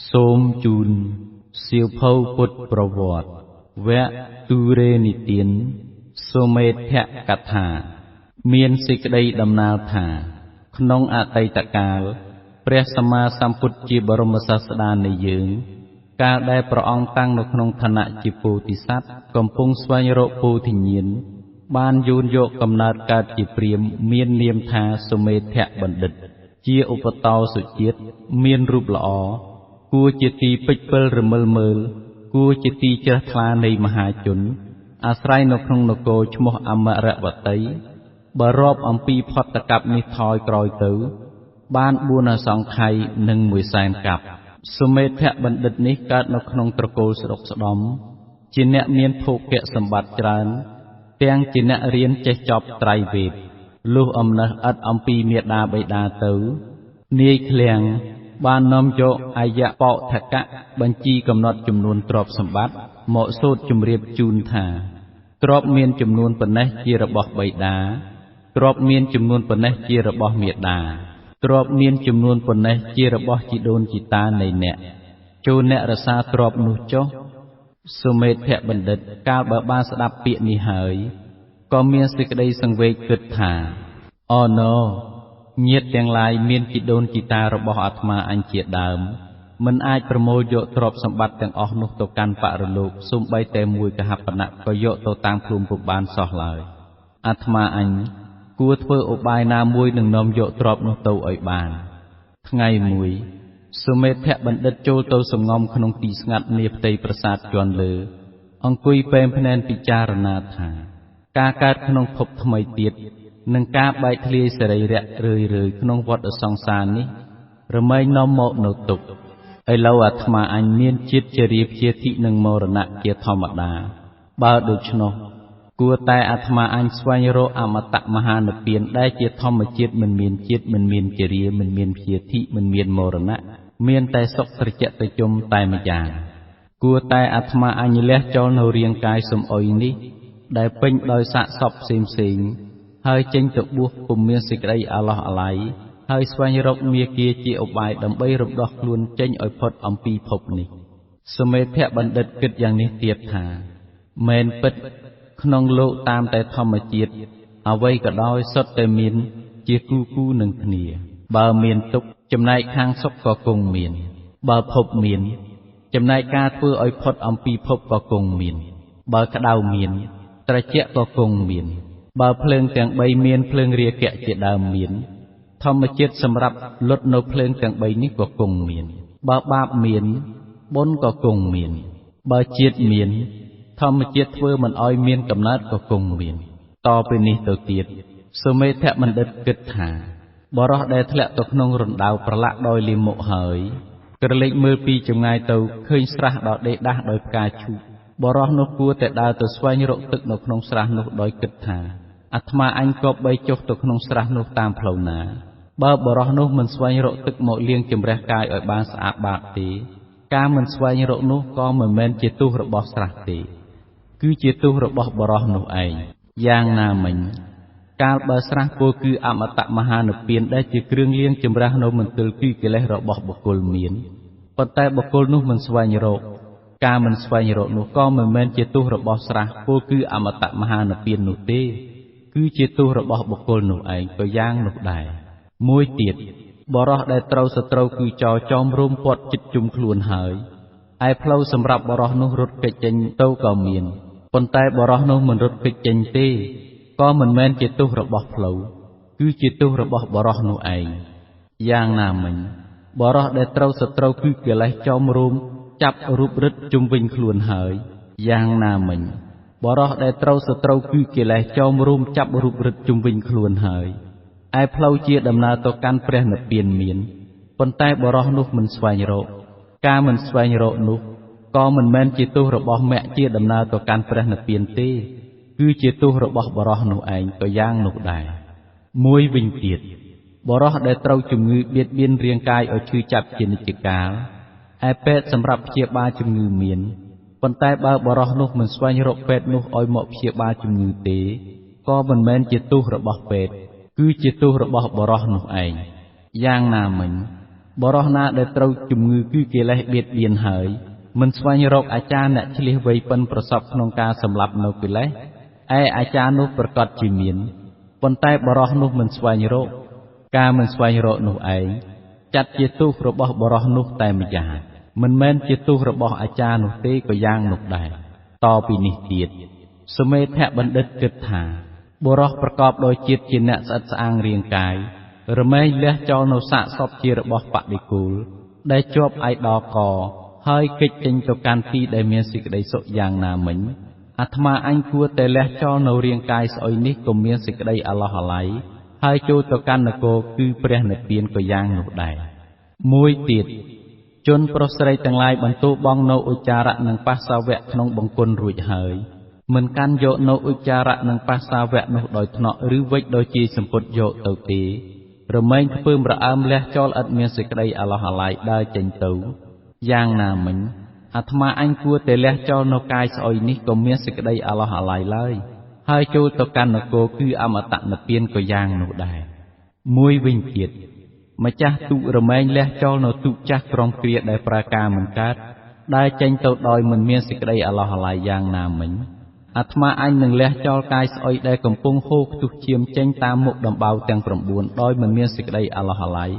សូមជូនសៀវភៅពុទ្ធប្រវត្តិវគ្គទុរេនិទានសុមេធកថាមានសេចក្តីដំណាលថាក្នុងអតីតកាលព្រះសម្មាសម្ពុទ្ធជាបរមសាស្តានៃយើងកាលដែលព្រះអង្គតាំងនៅក្នុងឋានៈជាពោធិសត្វកំពុងស្វែងរកពោធិញ្ញាណបានយូនយកកំណើតកើតជាព្រាហ្មណ៍មាននាមថាសុមេធបណ្ឌិតជាឧបតោសុជាតិមានរូបល្អគួរជាទីពេចពិលរមិលមើលគួរជាទីជ្រះថ្លានៃមហាជនអាស្រ័យនៅក្នុងនគរឈ្មោះអមរវតីបើរាប់អំពីផតកັບនេះថយក្រោយទៅបាន4អសង្ខ័យនិង1សែនកັບសុមេធបណ្ឌិតនេះកើតនៅក្នុងត្រកូលស្ដុកស្ដំជាអ្នកមានភោគៈសម្បត្តិច្រើនទាំងជាអ្នករៀនចេះចប់ត្រៃវេទលុះអំណះឥតអំពីមេដាបិតាទៅនាយឃ្លាំងបាននាំយកអាយៈបោថកៈបញ្ជីកំណត់ចំនួនទ្រព្យសម្បត្តិមកសូត្រជម្រាបជូនថាទ្រព្យមានចំនួនប៉ុណ្ណេះជារបស់បិតាទ្រព្យមានចំនួនប៉ុណ្ណេះជារបស់មេដាទ្រព្យមានចំនួនប៉ុណ្ណេះជារបស់ជីដូនជីតានៃអ្នកចូលអ្នករក្សាទ្រព្យនោះចុះសុមេធបណ្ឌិតកាលបើបានស្ដាប់ពាក្យនេះហើយក៏មានសេចក្តីសង្វេគគិតថាអូណូញាតិទាំងឡាយមានជីដូនជីតារបស់អាត្មាអញជាដើមមិនអាចប្រមូលយកទ្រព្យសម្បត្តិទាំងអស់នោះទៅកាន់បរលោកសូម្បីតែមួយកហបណៈក៏យកទៅតាមខ្លួនពុំបានសោះឡើយអាត្មាអញគួរធ្វើឧបាយណាមួយនឹងនាំយកទ្រព្យនោះទៅឲ្យបានថ្ងៃមួយសុមេធបណ្ឌិតចូលទៅសំងំក្នុងទីស្ងាត់នាផ្ទៃប្រាសាទជាន់លើអង្គុយពេមភ្នែនពិចារណាថាការកើតក្នុងភពថ្មីទៀតនិងការបែកធ្លាយសរីរៈរឿយៗក្នុងវដ្តសង្សារនេះរមែងនាំមកនៅទុក្ខឥឡូវអាត្មាអញមានជាតិជារាព្យាធិនិងមរណៈជាធម្មតាបើដូច្នោះគួរតែអាត្មាអញស្វែងរកអមតៈមហានិព្វានដែលជាធម្មជាតិមិនមានជាតិមិនមានជារាមិនមានព្យាធិមិនមានមរណៈមានតែសុខត្រជាក់ត្រជុំតែម្យ៉ាងគួរតែអាត្មាអញលះចោលនៅរាងកាយសំអុយនេះដែលពេញដោយសាកសពផ្សេងផ្សេងហើយចេញទៅបួសពុំមានសេចក្តីអាឡោះអាល័យហើយស្វែងរកមាគាជាឧបាយដើម្បីរំដោះខ្លួនចេញឲ្យផុតអំពីភពនេះសុមេធបណ្ឌិតគិតយ៉ាងនេះទៀតថាមែនពិតក្នុងលោកតាមតែធម្មជាតិអ្វីក៏ដោយសុទ្ធតែមានជាគូគូនឹងគ្នាបើមានទុក្ខចំណែកខាងសុខក៏គង់មានបើភពមានចំណែកការធ្វើឲ្យផុតអំពីភពក៏គង់មានបើក្តៅមានត្រជាក់ក៏គង់មានបើភ្លើងទាំង3មានភ្លើងរាគៈជាដើមមានធម្មជាតិសម្រាប់លុតនៅភ្លើងទាំង3នេះក៏គង់មានបើបាបមានបុណ្យក៏គង់មានបើជាតិមានធម្មជាតិធ្វើមិនឲ្យមានកំណើតក៏គង់មានតពីនេះទៅទៀតសុមេធបណ្ឌិតគិតថាបរោះដែលធ្លាក់ទៅក្នុងរណ្ដៅប្រឡាក់ដោយលាមកហើយក្រឡេកមើលពីចម្ងាយទៅឃើញស្រះដ៏ដេដាស់ដោយផ្កាឈូកបរោះនោះគួរតែដើរទៅស្វែងរកទឹកនៅក្នុងស្រះនោះដោយគិតថាអាត្មាអញគប្បីចុះទៅក្នុងស្រះនោះតាមផ្លូវណាបើបរោះនោះមិនស្វែងរកទឹកមកលាងជម្រះកាយឲ្យបានស្អាតបាតទេការមិនស្វែងរកនោះក៏មិនមែនជាទោសរបស់ស្រះទេគឺជាទោសរបស់បរោះនោះឯងយ៉ាងណាមិញកាលបើស្រះពោលគឺអមតៈមហានិព្វានដែលជាគ្រឿងលាងជម្រះនៅមន្ទិលគឺកិលេសរបស់បុគ្គលមានប៉ុន្តែបុគ្គលនោះមិនស្វែងរកការមិនស្វែងរកនោះក៏មិនមែនជាទោសរបស់ស្រះពោលគឺអមតៈមហានិព្វាននោះទេគឺជាទោសរបស់បុគ្គលនោះឯងក៏យ៉ាងនោះដែរមួយទៀតបរោះដែលត្រូវសត្រូវគឺចោចោមរុំព័ទ្ធចិត្តជុំខ្លួនហើយឯផ្លូវសម្រាប់បរោះនោះរត់គេចចេញទៅក៏មានប៉ុន្តែបរោះនោះមិនរត់គេចចេញទេក៏មិនមែនជាទោសរបស់ផ្លូវគឺជាទោសរបស់បរោះនោះឯងយ៉ាងណាមិញបរោះដែលត្រូវសត្រូវគឺកិលេសចោមរុំចាប់រូបរិទ្ធជុំវិញខ្លួនហើយយ៉ាងណាមិញបរោះដែលត្រូវសត្រូវគឺកិលេសចោមរុំចាប់រូបរិទ្ធជុំវិញខ្លួនហើយឯផ្លូវជាដំណើរទៅកាន់ព្រះនិព្វានមានប៉ុន្តែបរោះនោះមិនស្វែងរកការមិនស្វែងរកនោះក៏មិនមែនជាទោសរបស់មគ្គជាដំណើរទៅកាន់ព្រះនិព្វានទេគឺជាទោសរបស់បរោះនោះឯងក៏យ៉ាងនោះដែរមួយវិញទៀតបរោះដែលត្រូវជំងឺបៀតបៀនរាងកាយឲ្យឈឺចាប់ជានិច្ចកាលឯពេទ្យសម្រាប់ព្យាបាលជំងឺមានប៉ុន្តែបើបរោះនោះមិនស្វែងរកពេទ្យនោះឲ្យមកព្យាបាលជំងឺទេក៏មិនមែនជាទោសរបស់ពេទ្យគឺជាទោសរបស់បរោះនោះឯងយ៉ាងណាមិញ បុរសណាដែលត្រូវជំងឺគឺកិលេសបៀតបៀនហើយមិនស្វែងរកអាចារ្យអ្នកឈ្លាសវៃប៉ិនប្រសពក្នុងការសម្លាប់នៅកិលេសឯអាចារ្យនោះប្រកាសជាមានប៉ុន្តែបុរសនោះមិនស្វែងរកការមិនស្វែងរកនោះឯងចាត់ជាទោសរបស់បុរសនោះតែម្យ៉ាងមិនមែនជាទោសរបស់អាចារ្យនោះទេក៏យ៉ាងនោះដែរតពីនេះទៀតសុមេធបណ្ឌិតគិតថាបុរសប្រកបដោយជាតិជាអ្នកស្អិតស្អាងរាងកាយរមែងលះចោលនៅសាកសពជារបស់បដិគូលដែលជាប់ឯដកហើយគេចចេញទៅកាន់ទីដែលមានសេចក្តីសុខយ៉ាងណាមិញអាត្មាអញគួរតែលះចោលនៅរាងកាយស្អុយនេះក៏មានសេចក្តីអាឡោះអាល័យហើយចូលទៅកាន់នគរគឺព្រះនិព្វានក៏យ៉ាងនោះដែរមួយទៀតជនប្រុសស្រីទាំងឡាយបន្ទូបងនៅឧច្ចារៈនិងបាសាវៈក្នុងបង្គន់រួចហើយមិនកាន់យកនៅឧច្ចារៈនិងបាសាវៈនោះដោយថ្នាក់ឬវិចដោយជាសម្ពុតយកទៅទេរមែងខ្ពើមរអើមលះចោលឥតមានសេចក្តីអាឡោះអាល័យដើរចេញទៅយ៉ាងណាមិញអាត្មាអញគួរតែលះចោលនៅកាយស្អុយនេះក៏មានសេចក្តីអាឡោះអាល័យឡើយហើយចូលទៅកាន់នគរគឺអមតនិព្វានក៏យ៉ាងនោះដែរមួយវិញទៀតម្ចាស់ទូករមែងលះចោលនៅទូកចាស់ក្រំគ្រាដែលប្រើការមិនកើតដើរចេញទៅដោយមិនមានសេចក្តីអាឡោះអាល័យយ៉ាងណាមិញអាត្មាអញនឹងលះចោលកាយស្អុយដែលកំពុងហូរខ្ទុះឈាមចេញតាមមុខដំបៅទាំង9ដោយមិនមានសេចក្តីអាឡោះអាល័យ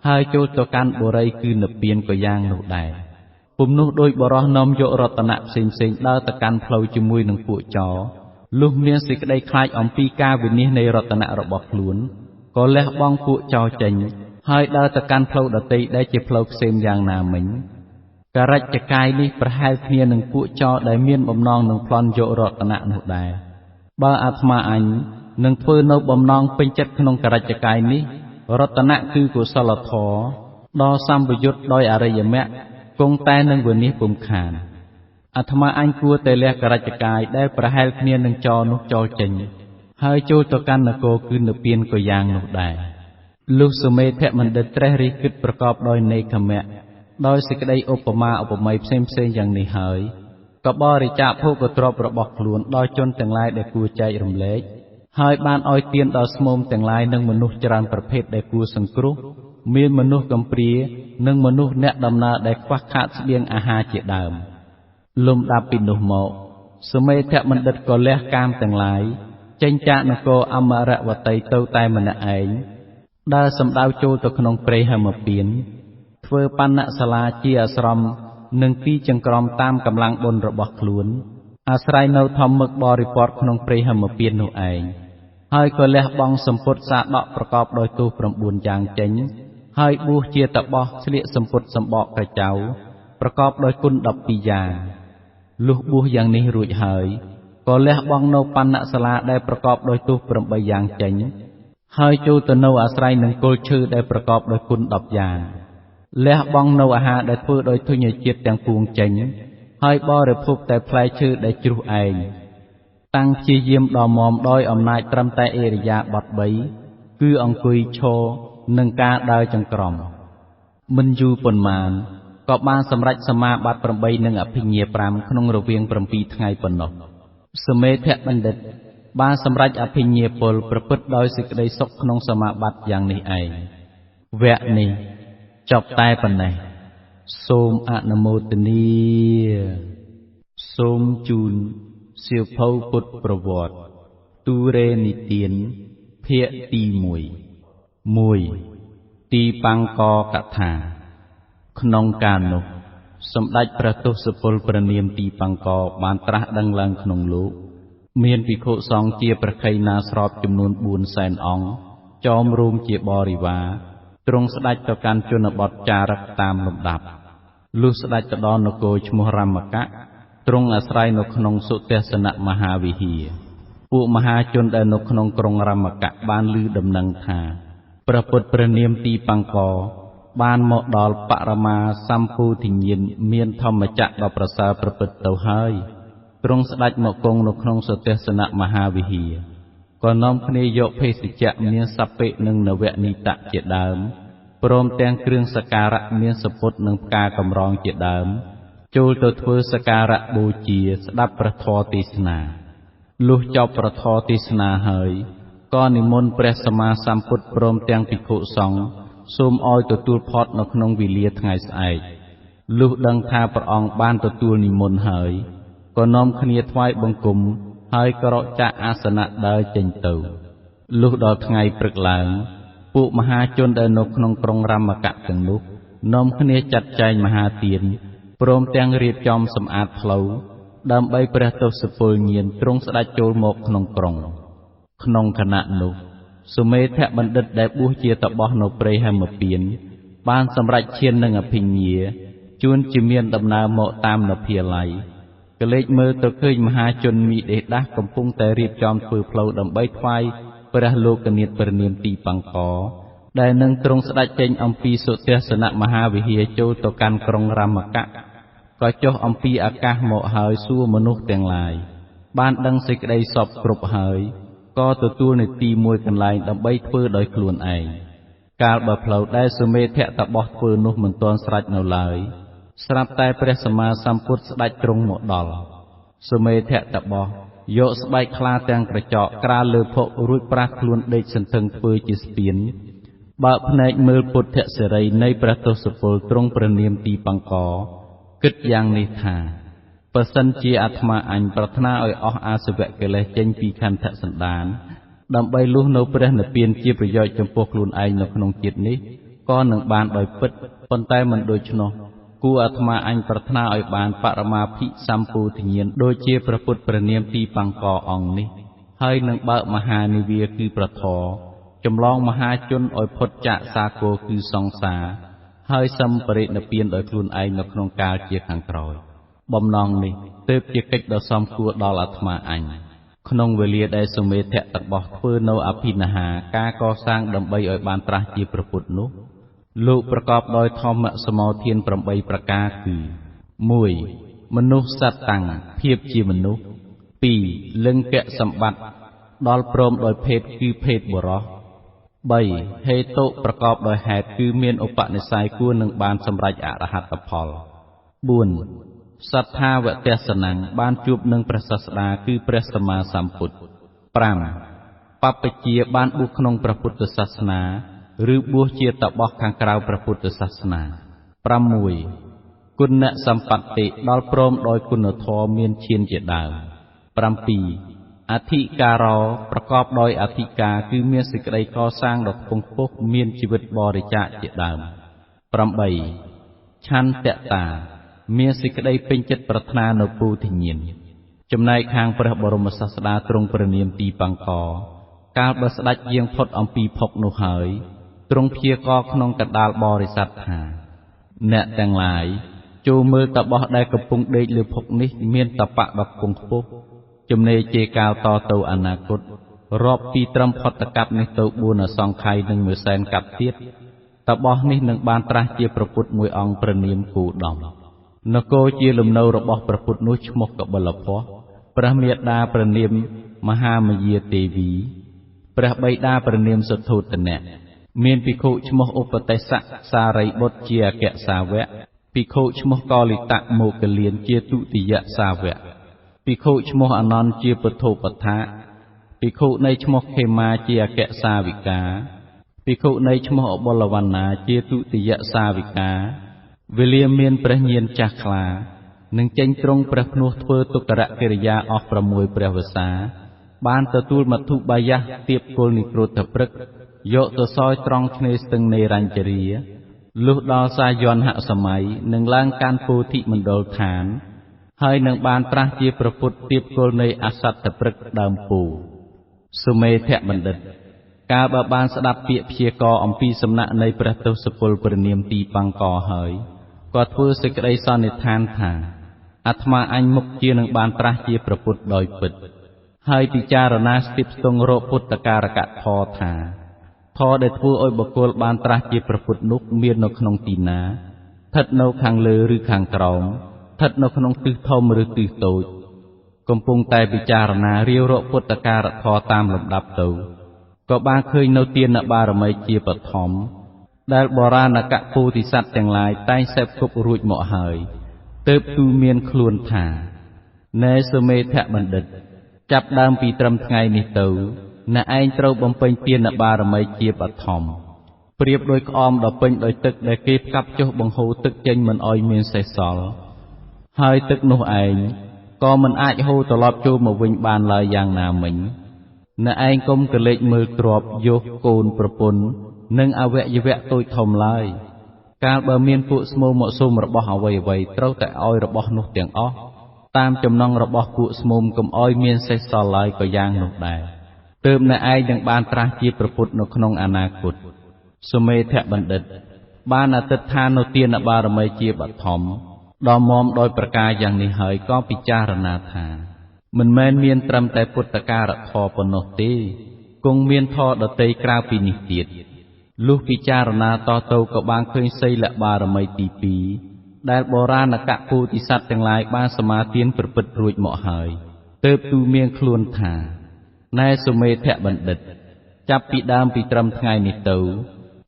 ហើយចូលទៅកាន់បុរីគឺនិព្វានក៏យ៉ាងនោះដែរពុំនោះដោយបុរសនាំយករតនៈផ្សេងផ្សេងដើរទៅកាន់ផ្លូវជាមួយនឹងពួកចោរលុះមានសេចក្តីខ្លាចអំពីការវិនិច្ឆ័យនៃរតនៈរបស់ខ្លួនក៏លះបង់ពួកចោរចេញហើយដើរទៅកាន់ផ្លូវដទៃដែលជាផ្លូវផ្សេងយ៉ាងណាមិញករច្ចកាយនេះប្រហែលគ្នានឹងពួកចោរដែលមានបំណងនឹងប្លន់យករតនៈនោះដែរបើអាត្មាអញនឹងធ្វើនៅបំណងពេញចិត្តក្នុងករច្ចកាយនេះរតនៈគឺកុសលធម៌ដ៏សម្បយុទ្ធដោយអរិយមគ្គគង់តែនឹងវិនិច្ឆ័យពុំខានអាត្មាអញគួរតែលះករច្ចកាយដែលប្រហែលគ្នានឹងចោរនោះចោលចេញហើយចូលទៅកាន់នគរគឺនិព្វានក៏យ៉ាងនោះដែរលុះសុមេធបណ្ឌិតត្រេះរិះគិតប្រកបដោយនេខមៈដោយសេចក្តីឧបមាឧបម័យផ្សេងផ្សេងយ៉ាងនេះហើយក៏បរិច្ចាគភោគទ្រព្យរបស់ខ្លួនដល់ជនទាំងឡាយដែលគួរចែករំលែកហើយបានឲ្យទានដល់ស្មូមទាំងឡាយនិងមនុស្សច្រើនប្រភេទដែលគួរសង្គ្រោះមានមនុស្សកំព្រានិងមនុស្សអ្នកដំណើរដែលខ្វះខាតស្បៀងអាហារជាដើមលំដាប់ពីនោះមកសុមេធបណ្ឌិតក៏លះកាមទាំងឡាយចេញចាកនគរអមរវតីទៅតែម្នាក់ឯងដើរសំដៅចូលទៅក្នុងព្រៃហេមពានធ្វើបណ្ណសាលាជាអាស្រមនិងទីចង្ក្រមតាមកម្លាំងបុណ្យរបស់ខ្លួនអាស្រ័យនៅធម្មឹកបរិពតក្នុងព្រៃហេមពាននោះឯងហើយក៏លះបង់សម្ពុតសាដកប្រកបដោយទោស9យ៉ាងចេញហើយបួសជាតបោះស្លៀកសម្ពុតសម្បកក្រចៅប្រកបដោយគុណ12យ៉ាងលុះបួសយ៉ាងនេះរួចហើយក៏លះបង់នៅបណ្ណសាលាដែលប្រកបដោយទោស8យ៉ាងចេញហើយចូលទៅនៅអាស្រ័យនឹងគល់ឈើដែលប្រកបដោយគុណ10យ៉ាងលះបង់នៅអាហារដែលធ្វើដោយធញ្ញជាតិទាំងពួងចេញហើយបរិភោគតែផ្លែឈើដែលជ្រុះឯងតាំងព្យាយាមដ៏មាំដោយអំណាចត្រឹមតែឥរិយាបថ3គឺអង្គុយឈរនិងការដើរចង្ក្រមមិនយូរប៉ុន្មានក៏បានសម្រេចសមាបត្តិ8និងអភិញ្ញា5ក្នុងរវាង7ថ្ងៃប៉ុណ្ណោះសុមេធបណ្ឌិតបានសម្រេចអភិញ្ញាពលប្រព្រឹត្តដោយសេចក្តីសុខក្នុងសមាបត្តិយ៉ាងនេះឯងវគ្គនេះចប់តែប៉ុណ្ណេះសូមអនុមោទនាសូមជូនសៀវភៅពុទ្ធប្រវត្តិទូរេនិទានភាគទី1 1ទីបង្កកថាក្នុងកាលនោះសម្ដេចព្រះទសពលព្រះនាមទីបង្កបានត្រាស់ដឹងឡើងក្នុងលោកមានភិក្ខុសង្ឃជាប្រខៃណាស្របចំនួន400,000អង្គចោមរួមជាបរិវារទ្រង់ស្ដេចទៅកាន់ជនបទចារឹកតាមលំដាប់លុះស្ដេចទៅដល់នគរឈ្មោះរមកៈទ្រង់អាស្រ័យនៅក្នុងសុទស្សនមហាវិហារពួកមហាជនដែលនៅក្នុងក្រុងរមកៈបានឮដំណឹងថាព្រះពុទ្ធព្រះនាមទីបង្កបានមកដល់បរមាសម្ពោធិញ្ញាណមានធម្មចក្រដ៏ប្រសើរប្រព្រឹត្តទៅហើយទ្រង់ស្ដេចមកគង់នៅក្នុងសុទស្សនមហាវិហារក៏នាំគ្នាយកភេសជ្ជៈមានសព្ពិនិងនវនីតៈជាដើមព្រមទាំងគ្រឿងសក្ការៈមានសពុតនិងផ្កាកម្រងជាដើមចូលទៅធ្វើសក្ការៈបូជាស្ដាប់ព្រះធម៌ទេសនាលុះចប់ព្រះធម៌ទេសនាហើយក៏និមន្តព្រះសម្មាសម្ពុទ្ធព្រមទាំងភិក្ខុសង្ឃ សូមឲ្យទទួលផុតនៅក្នុងវេលាថ្ងៃស្អែកលុះដឹងថាព្រះអង្គបានទទួលនិមន្តហើយក៏នាំគ្នាថ្វាយបង្គំហើយក្រោកចាកអាសនៈដើរចេញទៅលុះដល់ថ្ងៃព្រឹកឡើងពួកមហាជនដែលនៅក្នុងក្រុងរមកៈទាំងនោះនាំគ្នាចាត់ចែងមហាទានព្រមទាំងរៀបចំសម្អាតផ្លូវដើម្បីព្រះទសពលញាណទ្រង់ស្ដេចចូលមកក្នុងក្រុងក្នុងខណៈនោះសុមេធបណ្ឌិតដែលបួសជាតបោះនៅព្រៃហេមពានបានសម្រេចឈាននឹងអភិញ្ញាជួនជាមានដំណើរមកតាមនភាល័យក៏លេចមើលទៅឃើញមហាជនមីដេដាស់កំពុងតែរៀបចំធ្វើផ្លូវដើម្បីថ្វាយព្រះលោកនាថព្រះនាមទីបង្កដែលនឹងទ្រង់ស្ដេចចេញអំពីសុទស្សនមហាវិហារចូលទៅកាន់ក្រុងរមកៈក៏ចុះអំពីអាកាសមកហើយសួរមនុស្សទាំងឡាយបានដឹងសេចក្តីសពគ្រប់ហើយក៏ទទួលនីតិមួយកន្លែងដើម្បីធ្វើដោយខ្លួនឯងកាលបើផ្លូវដែលសុមេធតបោះធ្វើនោះមិនទាន់ស្រេចនៅឡើយស្រាប់តែព្រះសម្មាសម្ពុទ្ធស្ដេចទ្រង់មកដល់សុមេធតបោះយកស្បែកខ្លាទាំងក្រចកក្រាលលើភក់រួចប្រាស់ខ្លួនដេកសន្ធឹងធ្វើជាស្ពានបើកភ្នែកមើលពុទ្ធសិរីនៃព្រះទសពលទ្រង់ព្រះនាមទីបង្កគិតយ៉ាងនេះថាបើសិនជាអាត្មាអញប្រាថ្នាឲ្យអស់អាសវៈកិលេសចេញពីខន្ធសន្តានដើម្បីលុះនៅព្រះនិព្វានជាប្រយោជន៍ចំពោះខ្លួនឯងនៅក្នុងជាតិនេះក៏នឹងបានដោយពិតប៉ុន្តែមិនដូច្នោះគួរអាត្មាអញប្រាថ្នាឲ្យបានបរមាភិសម្ពោធិញ្ញាណដូចជាព្រះពុទ្ធព្រះនាមទីបង្កអង្គនេះហើយនឹងបើកមហានិវាគឺប្រធរចម្លងមហាជនឲ្យផុតចាកសាគរគឺសង្សារហើយសម្បរិនិព្វានដោយខ្លួនឯងនៅក្នុងកាលជាខាងក្រោយបំណងនេះទើបជាកិច្ចដ៏សមគួរដល់អាត្មាអញក្នុងវេលាដែលសុមេធតបោះធ្វើនៅអភិនិហាការកសាងដើម្បីឲ្យបានត្រាស់ជាព្រះពុទ្ធនោះលោកប្រកបដោយធម្មសមោធាន8ប្រការគឺ1មនុស្សសត្វតាំងភាពជាមនុស្ស2លិង្គសម្បត្តិដល់ព្រមដោយភេទគឺភេទបុរស3ហេតុប្រកបដោយហេតុគឺមានឧបនិស្ស័យគួរនឹងបានសម្រេចអរហត្តផល4សត្ថាវទេសនំបានជួបនឹងព្រះសាស្តាគឺព្រះសម្មាសម្ពុទ្ធ5បព្វជិបានបួសក្នុងព្រះពុទ្ធសាសនាឬបួសជាតបោះខាងក្រៅព្រះពុទ្ធសាសនា6គុណសម្បត្តិដល់ព្រមដោយគុណធម៌មានឈានជាដើម7អធិការោប្រកបដោយអធិការគឺមានសេចក្តីកសាងដ៏ខ្ពង់ខ្ពស់មានជីវិតបរិច្ចាគជាដើម8ឆន្ទតាមានសេចក្តីពេញចិត្តប្រាថ្នានៅពោធិញ្ញាណចំណែកខាងព្រះបរមសាស្តាទ្រង់ព្រះនាមទីបង្កកាលបើស្ដេចយាងផុតអំពីភពនោះហើយទ្រង់ព្យាករក្នុងកណ្ដាលបរិស័ទថាអ្នកទាំងឡាយចូលមើលតបោះដែលកំពុងដេកលើភពនេះមានតបៈដ៏ខ្ពង់ខ្ពស់ចំណេជាកាលតទៅអនាគតរាប់ពីត្រឹមផុតកັບនេះទៅ4អសង្ខ័យនិង1សែនកັບទៀតតបោះនេះនឹងបានត្រាស់ជាព្រះពុទ្ធមួយអង្គព្រះនាមគោដមនគរជាលំនៅរបស់ព្រះពុទ្ធនោះឈ្មោះកបិលភស្ទព្រះមាតាព្រះនាមមហាមយាទេវីព្រះបិតាព្រះនាមសុទ្ធោទនៈមានភិក្ខុឈ្មោះឧបតិស្សៈសារីបុត្រជាអគ្គសាវកភិក្ខុឈ្មោះកលិតៈមោគលានជាទុតិយសាវកភិក្ខុឈ្មោះអនន្តជាពុទ្ធោបដ្ឋាភិក្ខុនៃឈ្មោះខេមាជាអគ្គសាវិកាភិក្ខុនៃឈ្មោះអបុលវណ្ណាជាទុតិយសាវិកាវេលាមានព្រះញាណចាស់ខ្លានឹងចេញទ្រង់ព្រះភ្នោះធ្វើទុក្ករកិរិយាអស់6ព្រះវស្សាបានទទួលមធុបាយៈទៀបគល់និគ្រោធព្រឹកយកទៅសោយត្រង់ឆ្នេរស្ទឹងនេរញ្ចរាលុះដល់សាយន្តហសម័យនឹងឡើងកាន់ពោធិមណ្ឌលឋានហើយនឹងបានត្រាស់ជាព្រះពុទ្ធទៀបគល់នៃអសត្តព្រឹកដើមពូសុមេធបណ្ឌិតកាលបើបានស្ដាប់ពាក្យព្យាករអំពីសំណាក់នៃព្រះទសពលព្រះនាមទីបង្កហើយក៏ធ្វើសេចក្តីសន្និដ្ឋានថាអាត្មាអញមុខជានឹងបានត្រាស់ជាព្រះពុទ្ធដោយពិតហើយពិចារណាស្ទាបស្ទង់រកពុទ្ធការកធម៌ថាធម៌ដែលធ្វើឲ្យបុគ្គលបានត្រាស់ជាព្រះពុទ្ធនោះមាននៅក្នុងទីណាស្ថិតនៅខាងលើឬខាងក្រោមស្ថិតនៅក្នុងទិសធំឬទិសតូចកំពុងតែពិចារណារាវរកពុទ្ធការធម៌តាមលំដាប់ទៅក៏បានឃើញនៅទានបារមីជាបឋមដែលបុរាណកពោធិសត្វទាំងឡាយតែងសេពគប់រួចមកហើយទើបទូមានខ្លួនថាណែសុមេធបណ្ឌិតចាប់ដើមពីត្រឹមថ្ងៃនេះទៅអ្នកឯងត្រូវបំពេញទានបារមីជាបឋម ប្រៀបដោយក្អមដ៏ពេញដោយទឹកដែលគេផ្កាប់ចុះបង្ហូរទឹកចេញមិនឲ្យមានសេសសល់ហើយទឹកនោះឯងក៏មិនអាចហូរត្រឡប់ចូលមកវិញបានឡើយយ៉ាងណាមិញអ្នកឯងកុំក្រឡេកមើលទ្រព្យយោសកូនប្រពន្ធនិងអវយវៈតូចធំឡើយកាលបើមានពួកស្មូមកសុំរបស់អ្វីៗត្រូវតែឲ្យរបស់នោះទាំងអស់តាមចំណងរបស់ពួកស្មូមកុំឲ្យមានសេសសល់ឡើយក៏យ៉ាងនោះដែរទើបអ្នកឯងនឹងបានត្រាស់ជាព្រះពុទ្ធនៅក្នុងអនាគតសុមេធបណ្ឌិតបានអធិដ្ឋាននូវទានបារមីជាបឋមដ៏មាំដោយប្រការយ៉ាងនេះហើយក៏ពិចារណាថាមិនមែនមានត្រឹមតែពុទ្ធការធម៌ប៉ុណ្ណោះទេគង់មានធម៌ដទៃក្រៅពីនេះទៀតលុះពិចារណាតទៅក៏បានឃើញសីលបារមីទី2ដែលបុរាណកពោធិសត្វទាំងឡាយបានសមាទានប្រព្រឹត្តរួចមកហើយទើបទូមានខ្លួនថាណែសុមេធបណ្ឌិតចាប់ពីដើមពីត្រឹមថ្ងៃនេះទៅ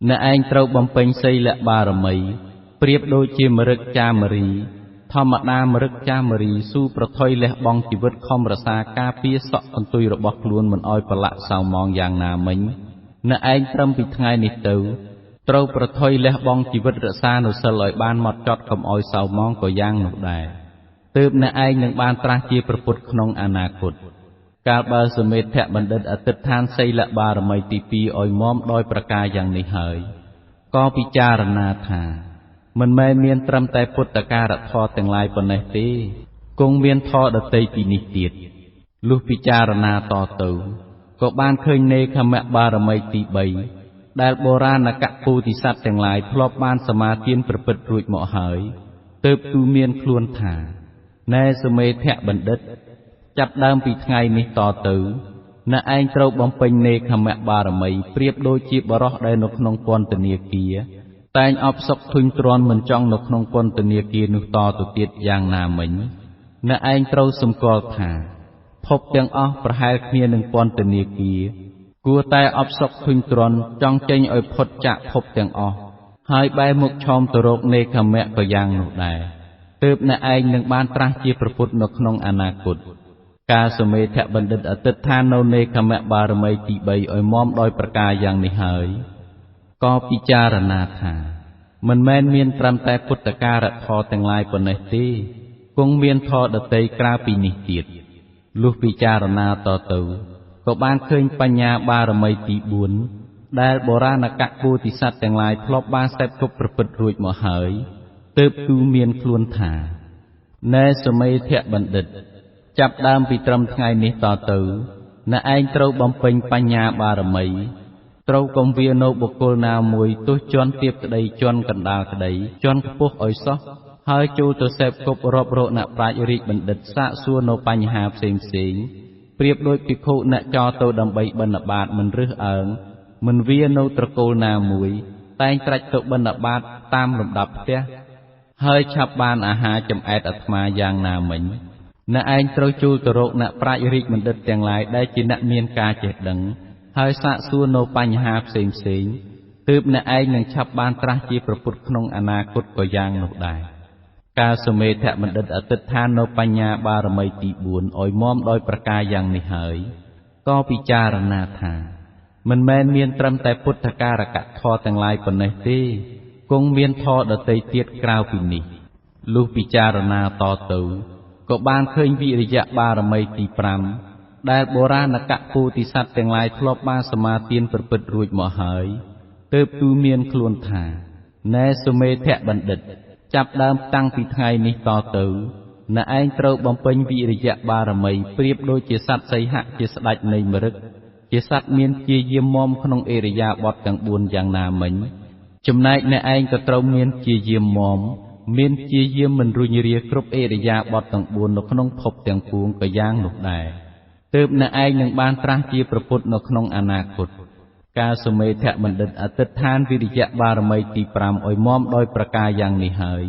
អ្នកឯងត្រូវបំពេញសីលបារមីប្រៀបដូចជាមរឹកចាមរីធម្មតាមរឹកចាមរីស៊ូប្រថុយលះបង់ជីវិតខំរក្សាការពារសក់កន្ទុយរបស់ខ្លួនមិនឲ្យប្រឡាក់សៅមងយ៉ាងណាមិញអ្នកឯងត្រឹមពីថ្ងៃនេះទៅត្រូវប្រថុយលះបង់ជីវិតរក្សានូវសិលឲ្យបានម៉ត់ចត់កុំឲ្យសៅមងក៏យ៉ាងនោះដែរទើបអ្នកឯងនឹងបានត្រាស់ជាព្រះពុទ្ធក្នុងអនាគតកាលបើសុមេធបណ្ឌិតអធិដ្ឋានសីលបារមីទី2ឲ្យមាំដោយប្រការយ៉ាងនេះហើយក៏ពិចារណាថាមិនមែនមានត្រឹមតែពុទ្ធការធម៌ទាំងឡាយប៉ុណ្ណេះទេគង់មានធម៌ដទៃពីនេះទៀតលុះពិចារណាតទៅក៏បានឃើញនេខមបារមីទី3ដែលបុរាណកពោធិសត្វទាំងឡាយធ្លាប់បានសមាទានប្រព្រឹត្តរួចមកហើយទើបទូមានខ្លួនថាណែសុមេធបណ្ឌិតចាប់ដើមពីថ្ងៃនេះតទៅអ្នកឯងត្រូវបំពេញនេខមបារមីប្រៀបដូចជាបុរសដែលនៅក្នុងពន្ធនាគារតែងអបសុខធុញទ្រាន់មិនចង់នៅក្នុងពន្ធនាគារនោះតទៅទៀតយ៉ាងណាមិញអ្នកឯងត្រូវសម្គាល់ថាភពទាំងអស់ប្រហែលគ្នានឹងពន្ធនាគារគួរតែអបសុខធុញទ្រាន់ចង់ចេញឲ្យផុតចាកភពទាំងអស់ហើយបែរមុខឆោមទៅរកនេខមៈក៏យ៉ាងនោះដែរទើបអ្នកឯងនឹងបានត្រាស់ជាព្រះពុទ្ធនៅក្នុងអនាគតការសុមេធបណ្ឌិតអធិដ្ឋាននៅនេខមៈបារមីទី3ឲ្យមាំដោយប្រការយ៉ាងនេះហើយក៏ពិចារណាថាមិនមែនមានត្រឹមតែពុទ្ធការធម៌ទាំងឡាយប៉ុណ្ណេះទេគង់មានធម៌ដទៃក្រៅពីនេះទៀតលុះពិចារណាតទៅក៏បានឃើញបញ្ញាបារមីទី4ដែលបុរាណកពោធិសត្វទាំងឡាយធ្លាប់បានសេពគប់ប្រព្រឹត្តរួចមកហើយទើបទូមានខ្លួនថាណែសុមេធបណ្ឌិតចាប់ដើមពីត្រឹមថ្ងៃនេះតទៅអ្នកឯងត្រូវបំពេញបញ្ញាបារមីត្រូវកុំវានៅបុគ្គលណាមួយទោះជាន់ទាបក្តីជាន់កណ្ដាលក្តីជាន់ខ្ពស់ឲ្យសោះហើយចូលទៅសេពគប់រាប់រកអ្នកប្រាជ្ញរាជបណ្ឌិតសាកសួរនៅបញ្ហាផ្សេងផ្សេងប្រៀបដូចភិក្ខុអ្នកចោទៅដើម្បីបិណ្ឌបាតមិនរើសអើងមិនវានៅត្រកូលណាមួយតែងត្រាច់ទៅបិណ្ឌបាតតាមលំដាប់ផ្ទះហើយឆាប់បានអាហារចម្អែតអាត្មាយ៉ាងណាមិញអ្នកឯងត្រូវចូលទៅរកអ្នកប្រាជ្ញរាជបណ្ឌិតទាំងឡាយដែលជាអ្នកមានការចេះដឹងហើយសាកសួរនៅបញ្ហាផ្សេងផ្សេងទើបអ្នកឯងនឹងឆាប់បានត្រាស់ជាព្រះពុទ្ធក្នុងអនាគតក៏យ៉ាងនោះដែរការសុមេធបណ្ឌិតអធិដ្ឋាននៅបញ្ញាបារមីទី4ឲ្យមាំដោយប្រការយ៉ាងនេះហើយក៏ពិចារណាថាមិនមែនមានត្រឹមតែពុទ្ធការកធម៌ទាំងឡាយប៉ុណ្ណេះទេគង់មានធម៌ដទៃទៀតក្រៅពីនេះលុះពិចារណាតទៅក៏បានឃើញវិរិយបារមីទី5ដែលបុរាណកពោធិសត្វទាំងឡាយធ្លាប់បានសមាទានប្រព្រឹត្តរួចមកហើយទើបទូមានខ្លួនថាណែសុមេធបណ្ឌិតចាប់ដើមតាំងពីថ្ងៃនេះតទៅអ្នកឯងត្រូវបំពេញវិរិយបារមីប្រៀបដូចជាសត្វសីហៈជាស្ដេចនៃមរឹកជាសត្វមានព្យាយាមមាំក្នុងឥរិយាបថទាំង4យ៉ាងណាមិញចំណែកអ្នកឯងក៏ត្រូវមានព្យាយាមមាំមានព្យាយាមមិនរុញរាគ្រប់ឥរិយាបថទាំង4នៅក្នុងភពទាំងពួងក៏យ៉ាងនោះដែរទើបអ្នកឯងនឹងបានត្រាស់ជាព្រះពុទ្ធនៅក្នុងអនាគតការសុមេធបណ្ឌិតអធិដ្ឋានវិរិយបារមីទី5ឲ្យមាំដោយប្រការយ៉ាងនេះហើយ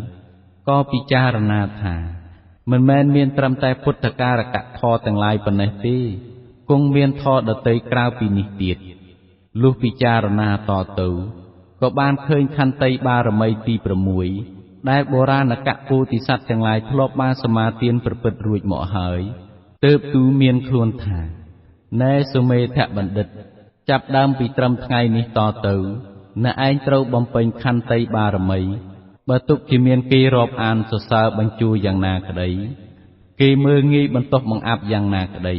ក៏ពិចារណាថាមិនមែនមានត្រឹមតែពុទ្ធការកធម៌ទាំងឡាយប៉ុណ្ណេះទេគង់មានធម៌ដទៃក្រៅពីនេះទៀតលុះពិចារណាតទៅក៏បានឃើញខន្តីបារមីទី6ដែលបុរាណកពោធិសត្វទាំងឡាយធ្លាប់បានសមាទានប្រព្រឹត្តរួចមកហើយទើបទូមានខ្លួនថាណែសុមេធបណ្ឌិតចាប់ដើមពីត្រឹមថ្ងៃនេះតទៅ អ្នកឯងត្រូវបំពេញខន្តីបារមីបើទុកជាមានគេរាប់អានសរសើរបញ្ជូរយ៉ាងណាក្តីគេមើលងាយបន្ទោសបង្អាប់យ៉ាងណាក្តី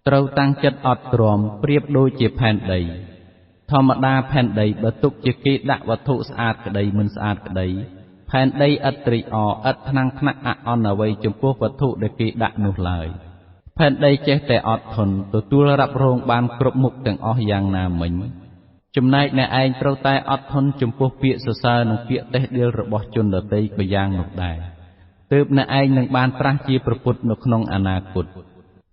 ត្រូវតាំងចិត្តអត់ទ្រាំប្រៀបដូចជាផែនដីធម្មតាផែនដីបើទុកជាគេដាក់វត្ថុស្អាតក្តីមិនស្អាតក្តីផែនដីឥតត្រេកអរឥតថ្នាំងថ្នាក់អអន់អ្វីចំពោះវត្ថុដែលគេដាក់នោះឡើយផែនដីចេះតែអត់ធន់ទទួលរ៉ាប់រងបានគ្រប់មុខទាំងអស់យ៉ាងណាមិញចំណែកអ្នកឯងត្រូវតែអត់ធន់ចំពោះពាក្យសរសើរនិងពាក្យតេះដៀលរបស់ជនដទៃក៏យ៉ាងនោះដែរទើបអ្នកឯងនឹងបានត្រាស់ជាព្រះពុទ្ធនៅក្នុងអនាគត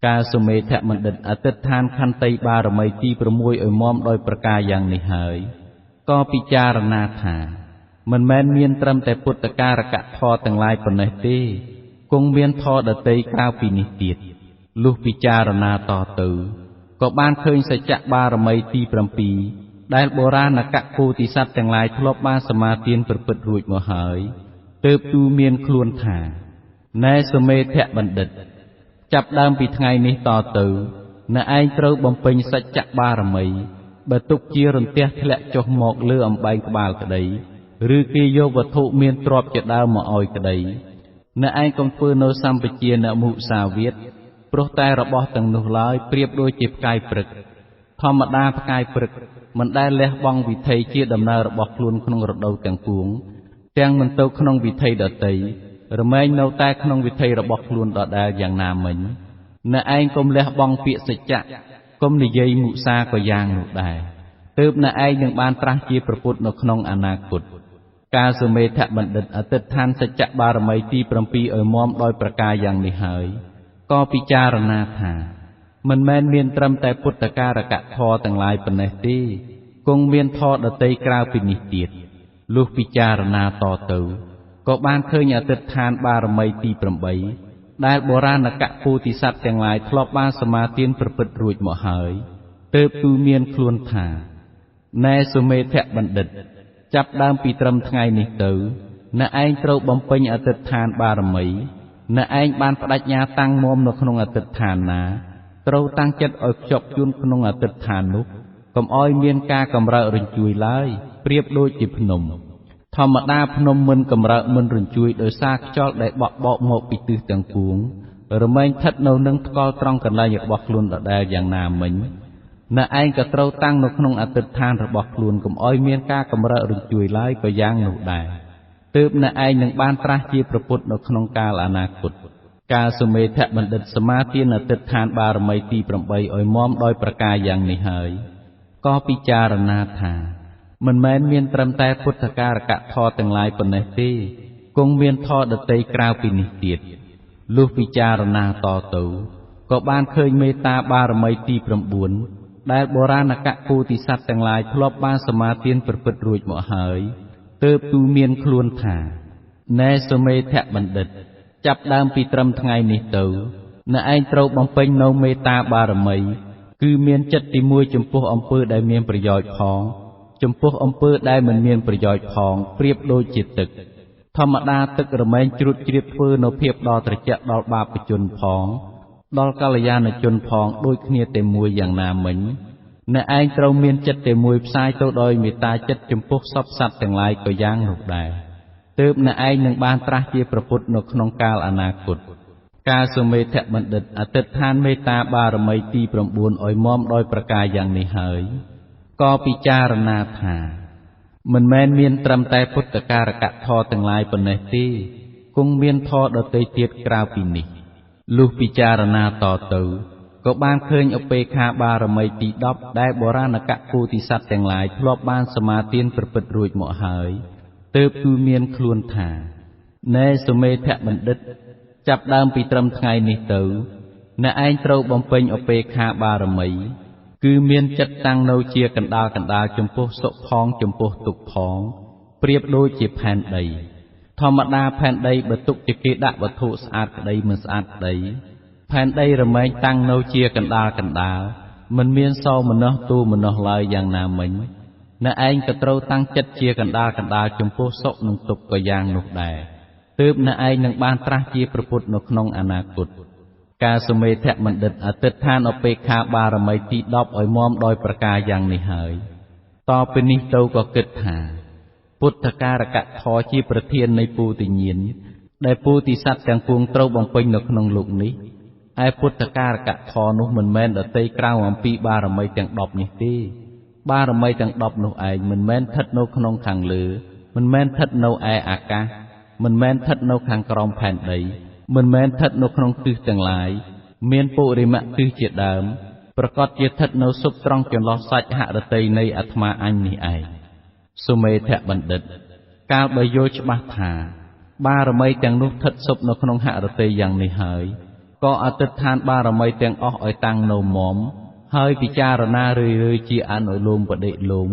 កាលសុមេធបណ្ឌិតអធិដ្ឋានខន្តីបារមីទី6ឲ្យមាំដោយប្រការយ៉ាងនេះហើយក៏ពិចារណាថាមិនមែនមានត្រឹមតែពុទ្ធការកធម៌ទាំងឡាយប៉ុណ្ណេះទេគង់មានធម៌ដទៃក្រៅពីនេះទៀតលុះពិចារណាតទៅក៏បានឃើញសច្ចបារមីទី7ដែលបុរាណកពោធិសត្វទាំងឡាយធ្លាប់បានសមាទានប្រព្រឹត្តរួចមកហើយទើបទូមានខ្លួនថាណែសុមេធបណ្ឌិតចាប់ដើមពីថ្ងៃនេះតទៅអ្នកឯងត្រូវបំពេញសច្ចបារមីបើទុកជារន្ទះធ្លាក់ចុះមកលើអំបែងក្បាលក្តីឬគេយកវត្ថុមានទ្រព្យជាដើមមកឲ្យក្តីអ្នកឯងកុំធ្វើនៅសម្បជានមុសាវាទព្រោះតែរបស់ទាំងនោះឡើយប្រៀបដូចជាផ្កាយព្រឹកធម្មតាផ្កាយព្រឹកមិនដែលលះបង់វិថីជាដំណើររបស់ខ្លួនក្នុងរដូវទាំងពួងទាំងមិនទៅក្នុងវិថីដទៃរមែងនៅតែក្នុងវិថីរបស់ខ្លួនដដែលយ៉ាងណាមិញអ្នកឯងកុំលះបង់ពាក្យសច្ចៈកុំនិយាយមុសាក៏យ៉ាងនោះដែរទើបអ្នកឯងនឹងបានត្រាស់ជាព្រះពុទ្ធនៅក្នុងអនាគតកាលសុមេធបណ្ឌិតអធិដ្ឋានសច្ចបារមីទី7ឲ្យមាំដោយប្រការយ៉ាងនេះហើយក៏ពិចារណាថាមិនមែនមានត្រឹមតែពុទ្ធការកធម៌ទាំងឡាយប៉ុណ្ណេះទេគង់មានធម៌ដទៃក្រៅពីនេះទៀតលុះពិចារណាតទៅក៏បានឃើញអធិដ្ឋានបារមីទី8ដែលបុរាណកពោធិសត្វទាំងឡាយធ្លាប់បានសមាទានប្រព្រឹត្តរួចមកហើយទើបទូមានខ្លួនថាណែសុមេធបណ្ឌិតចាប់ដើមពីត្រឹមថ្ងៃនេះទៅអ្នកឯងត្រូវបំពេញអធិដ្ឋានបារមីអ្នកឯងបានបដិញ្ញាតាំងមាំនៅក្នុងអធិដ្ឋានណាត្រូវតាំងចិត្តឲ្យខ្ជាប់ខ្ជួនក្នុងអធិដ្ឋាននោះកុំឲ្យមានការកម្រើករញ្ជួយឡើយប្រៀបដូចជាភ្នំធម្មតាភ្នំមិនកម្រើកមិនរញ្ជួយដោយសារខ្យល់ដែលបក់បោកមកពីទិសទាំងពួងរមែងស្ថិតនៅនឹងថ្កល់ត្រង់កន្លែងរបស់ខ្លួនដដែលយ៉ាងណាមិញអ្នកឯងក៏ត្រូវតាំងនៅក្នុងអធិដ្ឋានរបស់ខ្លួនកុំឲ្យមានការកម្រើករញ្ជួយឡើយក៏យ៉ាងនោះដែរទើបអ្នកឯងនឹងបានត្រាស់ជាព្រះពុទ្ធនៅក្នុងកាលអនាគតកាលសុមេធបណ្ឌិតសមាទានអធិដ្ឋានបារមីទី8ឲ្យមាំដោយប្រការយ៉ាងនេះហើយក៏ពិចារណាថាមិនមែនមានត្រឹមតែពុទ្ធការកធម៌ទាំងឡាយប៉ុណ្ណេះទេគង់មានធម៌ដទៃក្រៅពីនេះទៀតលុះពិចារណាតទៅក៏បានឃើញមេត្តាបារមីទី9ដែលបុរាណកពោធិសត្វទាំងឡាយធ្លាប់បានសមាទានប្រព្រឹត្តរួចមកហើយទើបទូមានខ្លួនថាណែសុមេធបណ្ឌិតចាប់ដើមពីត្រឹមថ្ងៃនេះទៅអ្នកឯងត្រូវបំពេញនៅមេត្តាបារមីគឺមានចិត្តទីមួយចំពោះអំពើដែលមានប្រយោជន៍ផងចំពោះអំពើដែលមិនមានប្រយោជន៍ផងប្រៀបដូចជាទឹកធម្មតាទឹករមែងជ្រួតជ្រាបធ្វើនៅភាពដ៏ត្រជាក់ដល់បាបជនផងដល់កល្យាណជនផងដូចគ្នាតែមួយយ៉ាងណាមិញអ្នកឯងត្រូវមានចិត្តតែមួយផ្សាយទៅដោយមេត្តាចិត្តចំពោះសព្វសត្វទាំងឡាយក៏យ៉ាងនោះដែរទើបអ្នកឯងនឹងបានត្រាស់ជាព្រះពុទ្ធនៅក្នុងកាលអនាគតកាលសុមេធបណ្ឌិតអធិដ្ឋានមេត្តាបារមីទី9ឲ្យមាំដោយប្រការយ៉ាងនេះហើយក៏ពិចារណាថាមិនមែនមានត្រឹមតែពុទ្ធការកធម៌ទាំងឡាយប៉ុណ្ណេះទេគង់មានធម៌ដទៃទៀតក្រៅពីនេះលុះពិចារណាតទៅក៏បានឃើញឧបេក្ខាបារមីទី10ដែលបុរាណកពោធិសត្វទាំងឡាយធ្លាប់បានសមាទានប្រព្រឹត្តរួចមកហើយទើបទូមានខ្លួនថាណែសុមេធបណ្ឌិតចាប់ដើមពីត្រឹមថ្ងៃនេះទៅអ្នកឯងត្រូវបំពេញឧបេក្ខាបារមីគឺមានចិត្តតាំងនៅជាកណ្ដាលចំពោះសុខផងចំពោះទុក្ខផងប្រៀបដូចជាផែនដីធម្មតាផែនដីបើទុកជាគេដាក់វត្ថុស្អាតក្តីមិនស្អាតក្តីផែនដីរមែងតាំងនៅជាកណ្ដាលមិនមានសោមនស្សទូមនស្សឡើយយ៉ាងណាមិញអ្នកឯងក៏ត្រូវតាំងចិត្តជាកណ្ដាលចំពោះសុខនិងទុក្ខក៏យ៉ាងនោះដែរទើបអ្នកឯងនឹងបានត្រាស់ជាព្រះពុទ្ធនៅក្នុងអនាគតកាលសុមេធបណ្ឌិតអធិដ្ឋានឧបេក្ខាបារមីទី10ឲ្យមាំដោយប្រការយ៉ាងនេះហើយ តពីនេះទៅក៏គិតថាពុទ្ធការកធម៌ជាប្រធាននៃពោធិញ្ញាណដែលពោធិសត្វទាំងពួងត្រូវបំពេញនៅក្នុងលោកនេះឯពុទ្ធការកធម៌នោះមិនមែនដទៃក្រៅអំពីបារមីទាំង10នេះទេបារមីទាំង10នោះឯងមិនមែនស្ថិតនៅក្នុងខាងលើមិនមែនស្ថិតនៅឯអាកាសមិនមែនស្ថិតនៅខាងក្រោមផែនដីមិនមែនស្ថិតនៅក្នុងទិសទាំងឡាយមានពុរិមៈទិសជាដើមប្រកាសជាស្ថិតនៅសុបត្រង់ចន្លោះសាច់ហរតីនៃអាត្មាអញនេះឯងសុមេធបណ្ឌិតកាលបើយល់ច្បាស់ថាបារមីទាំងនោះស្ថិតសុបនៅក្នុងហរតីយ៉ាងនេះហើយក៏អធិដ្ឋានបារមីទាំងអស់ឲ្យតាំងនៅមុំហើយពិចារណារឿយៗជាអនុលោមបដិលោម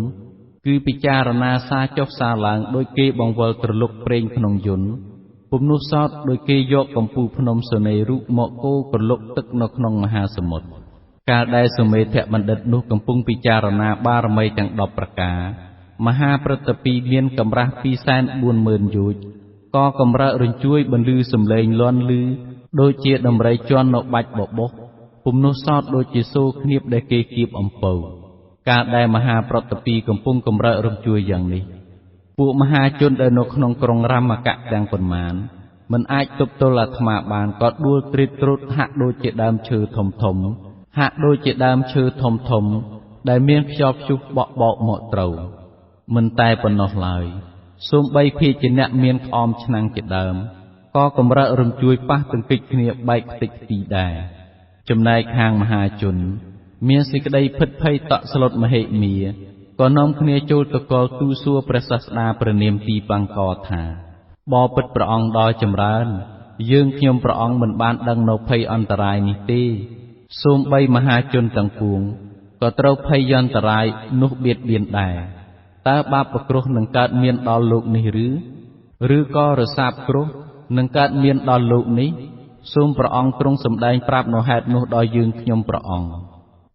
គឺពិចារណាសាចុះសាឡើងដោយគេបង្វិលត្រលុកប្រេងក្នុងយន្តពុំនោះសោតដោយគេយកកំពូលភ្នំសូនេរុមកកូរក្រលុកទឹកនៅក្នុងមហាសមុទ្រកាលដែលសុមេធបណ្ឌិតនោះកំពុងពិចារណាបារមីទាំង10ប្រការមហាប្រតិពីមានកម្រាស់240,000យោជន៍ក៏កម្រើករញ្ជួយបន្លឺសំឡេងលាន់ឮដូចជាដំរីជាន់នៅបាច់បបោសពុំនោះសោតដូចជាសូរឃ្នៀបដែលគេគៀបអំពៅកាលដែលមហាប្រតិពីកំពុងកម្រើករំជួយយ៉ាងនេះពួកមហាជនដែលនៅក្នុងក្រុងរមកៈទាំងប៉ុន្មានមិនអាចទប់ទល់អាត្មាបានក៏ដួលទ្រីតទ្រុតហាក់ដូចជាដើមឈើធំធំហាក់ដូចជាដើមឈើធំធំដែលមានខ្យល់ព្យុះបក់បោកមកត្រូវមិនតែប៉ុណ្ណោះឡើយសូម្បីភាជនៈមានក្អមឆ្នាំងជាដើមក៏កម្រើករំជួយប៉ះទង្គិចគ្នាបែកខ្ទេចខ្ទីដែរចំណែកខាងមហាជនមានសេចក្តីភិតភ័យតក់ស្លុតមហិមាក៏នាំគ្នាចូលទៅកលទូលសួរព្រះសាស្តាព្រះនាមទីបង្កថាបបិទ្ធព្រះអង្គដ៏ចម្រើនយើងខ្ញុំព្រះអង្គមិនបានដឹងនៅភ័យអន្តរាយនេះទេសូម្បីមហាជនទាំងពួងក៏ត្រូវភ័យអន្តរាយនោះបៀតបៀនដែរតើបាបប្រគ្រោះនឹងកើតមានដល់លោកនេះឬក៏រសាបគ្រោះនឹងកើតមានដល់លោកនេះសូមព្រះអង្គទ្រង់សម្ដែងប្រាប់នូវហេតុនោះដល់យើងខ្ញុំព្រះអង្គ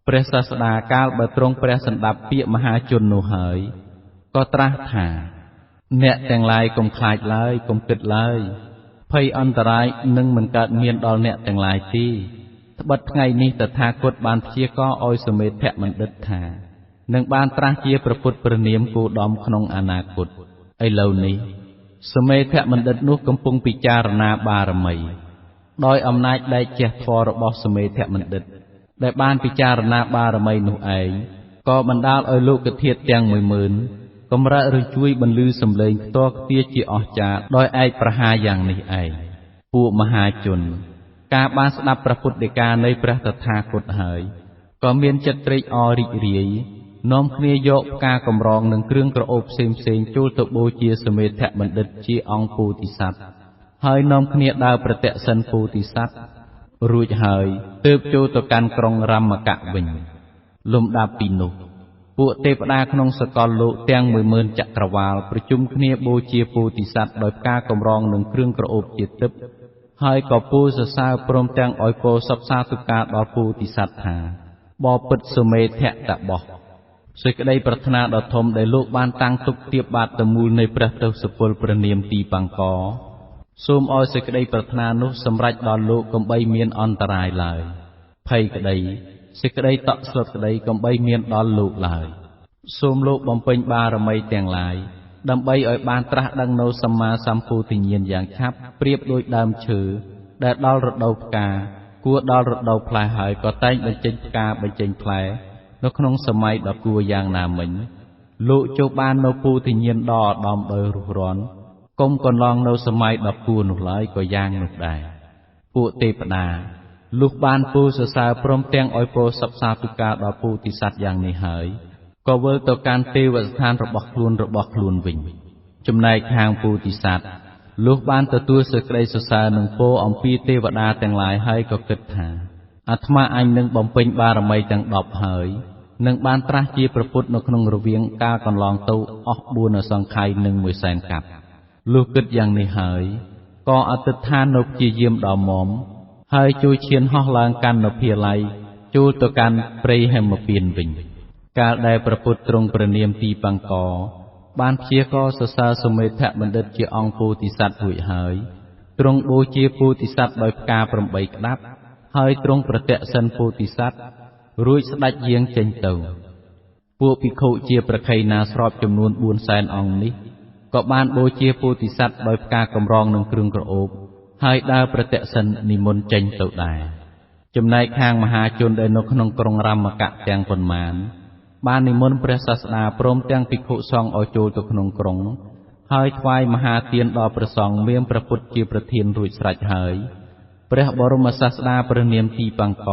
ព្រះសាស្តាកាលបើទ្រង់ព្រះសម្ដាប់ពាក្យមហាជននោះហើយក៏ត្រាស់ថាអ្នកទាំងឡាយកុំខ្លាចឡើយកុំគិតឡើយភ័យអន្តរាយនឹងមិនកើតមានដល់អ្នកទាំងឡាយទេត្បិតថ្ងៃនេះតថាគតបានព្យាករឲ្យសុមេធបណ្ឌិតថានឹងបានត្រាស់ជាព្រះពុទ្ធព្រះនាមគោដមក្នុងអនាគតឥឡូវនេះសុមេធបណ្ឌិតនោះកំពុងពិចារណាបារមីដោយអំណាចដែកជះធម៌របស់សុមេធបណ្ឌិតដែលបានពិចារណាបារមីនោះឯងក៏បណ្ដាលឲ្យលោកធាតុទាំង10000កម្រើករជួយបន្លឺសំឡេងខ្ទាល់ខ្ទាជាអស្ចារ្យដោយឯកប្រហារយ៉ាងនេះឯងពួកមហាជនការបានស្ដាប់ព្រះពុទ្ធដីកានៃព្រះតថាគតហើយក៏មានចិត្តត្រេកអររីករាយនាំគ្នាយកផ្កាកម្រងនិងគ្រឿងក្រអូបផ្សេងៗចូលទៅបូជាសមេធបណ្ឌិតជាអង្គពោធិសត្វហើយនាំគ្នាដើរប្រទក្សិណពោធិសត្វរួចហើយទើបចូលទៅកាន់ក្រុងរមកៈវិញលំដាប់ពីនោះពួកទេវតាក្នុងសកលលោកទាំង10000ចក្រវាលប្រជុំគ្នាបូជាពោធិសត្វដោយផ្កាកម្រងនិងគ្រឿងក្រអូបជាទិព្វហើយក៏ពោលសរសើរព្រមទាំងឲ្យពោលសព្វសាធុការដល់ពោធិសត្វថាបបិទ្ធសុមេធតបោះសេចក្តីប្រាថ្នាដ៏ធំដែលលោកបានតាំងទុកទៀបបាតមូលនៃព្រះទសពលព្រះនាមទីបង្កសូមឲ្យសេចក្តីប្រាថ្នានោះសម្រេចដល់លោកកុំបីមានអន្តរាយឡើយភ័យក្តីសេចក្តីតក់ស្លុតក្តីកុំបីមានដល់លោកឡើយសូមលោកបំពេញបារមីទាំងឡាយដើម្បីឲ្យបានត្រាស់ដឹងនូវសម្មាសម្ពោធិញ្ញាណយ៉ាងឆាប់ប្រៀបដូចដើមឈើដែលដល់រដូវផ្កាគួរដល់រដូវផ្លែហើយក៏តែងបញ្ចេញផ្កាបញ្ចេញផ្លែនៅក្នុងសម័យដ៏គួរយ៉ាងណាមិញលោកចូលបាននៅពោធិញ្ញាណដ៏ឧត្តមដោយរុះរាន់កុំកន្លងនៅសម័យដ៏គួរនោះឡើយក៏យ៉ាងនោះដែរពួកទេវតាលុះបានពោលសរសើរព្រមទាំងឲ្យពោលសព្វសាធុការដល់ពោធិសត្វយ៉ាងនេះហើយក៏វិលទៅកាន់ទេវស្ថានរបស់ខ្លួនវិញចំណែកខាងពោធិសត្វលុះបានទទួលសេចក្តីសរសើរនឹងពោលអំពីទេវតាទាំងឡាយហើយក៏គិតថាអាត្មាអញនឹងបំពេញបារមីទាំង10ហើយនឹងបានត្រាស់ជាព្រះពុទ្ធនៅក្នុងរវាងកាលកន្លងទៅអស់4អសង្ខ័យនិង100,000កាប់លុះគិតយ៉ាងនេះហើយក៏អធិដ្ឋាននៅព្យាយាមដ៏មុំហើយជួយឈានហោះឡើងកាន់នភាល័យចូលទៅកាន់ព្រៃហេមពានវិញកាលដែលព្រះពុទ្ធទ្រង់ព្រះនាមទីបង្កបានព្យាករសរសើរសុមេធបណ្ឌិតជាអង្គពោធិសត្វរួចហើយទ្រង់បូជាពោធិសត្វដោយផ្កា8ក្តាប់ហើយទ្រង់ប្រទក្សិណពោធិសត្វរួចស្ដេចយាងចេញទៅ ពួកភិក្ខុជាប្រខៃណាស្របចំនួន4សែនអង្គនេះក៏បានបូជាពោធិសត្វដោយផ្កាកម្រងនិងគ្រឿងក្រអូបហើយដើរប្រទក្សិណនិមន្តចេញទៅដែរចំណែកខាងមហាជនដែលនៅក្នុងក្រុងរមកៈទាំងប៉ុន្មានបាននិមន្តព្រះសាស្តាព្រមទាំងភិក្ខុសង្ឃឲ្យចូលទៅក្នុងក្រុងហើយថ្វាយមហាទានដល់ព្រះសង្ឃមានព្រះពុទ្ធជាប្រធានរួចស្រេចហើយព្រះបរមសាស្តាព្រះនាមទីបង្ក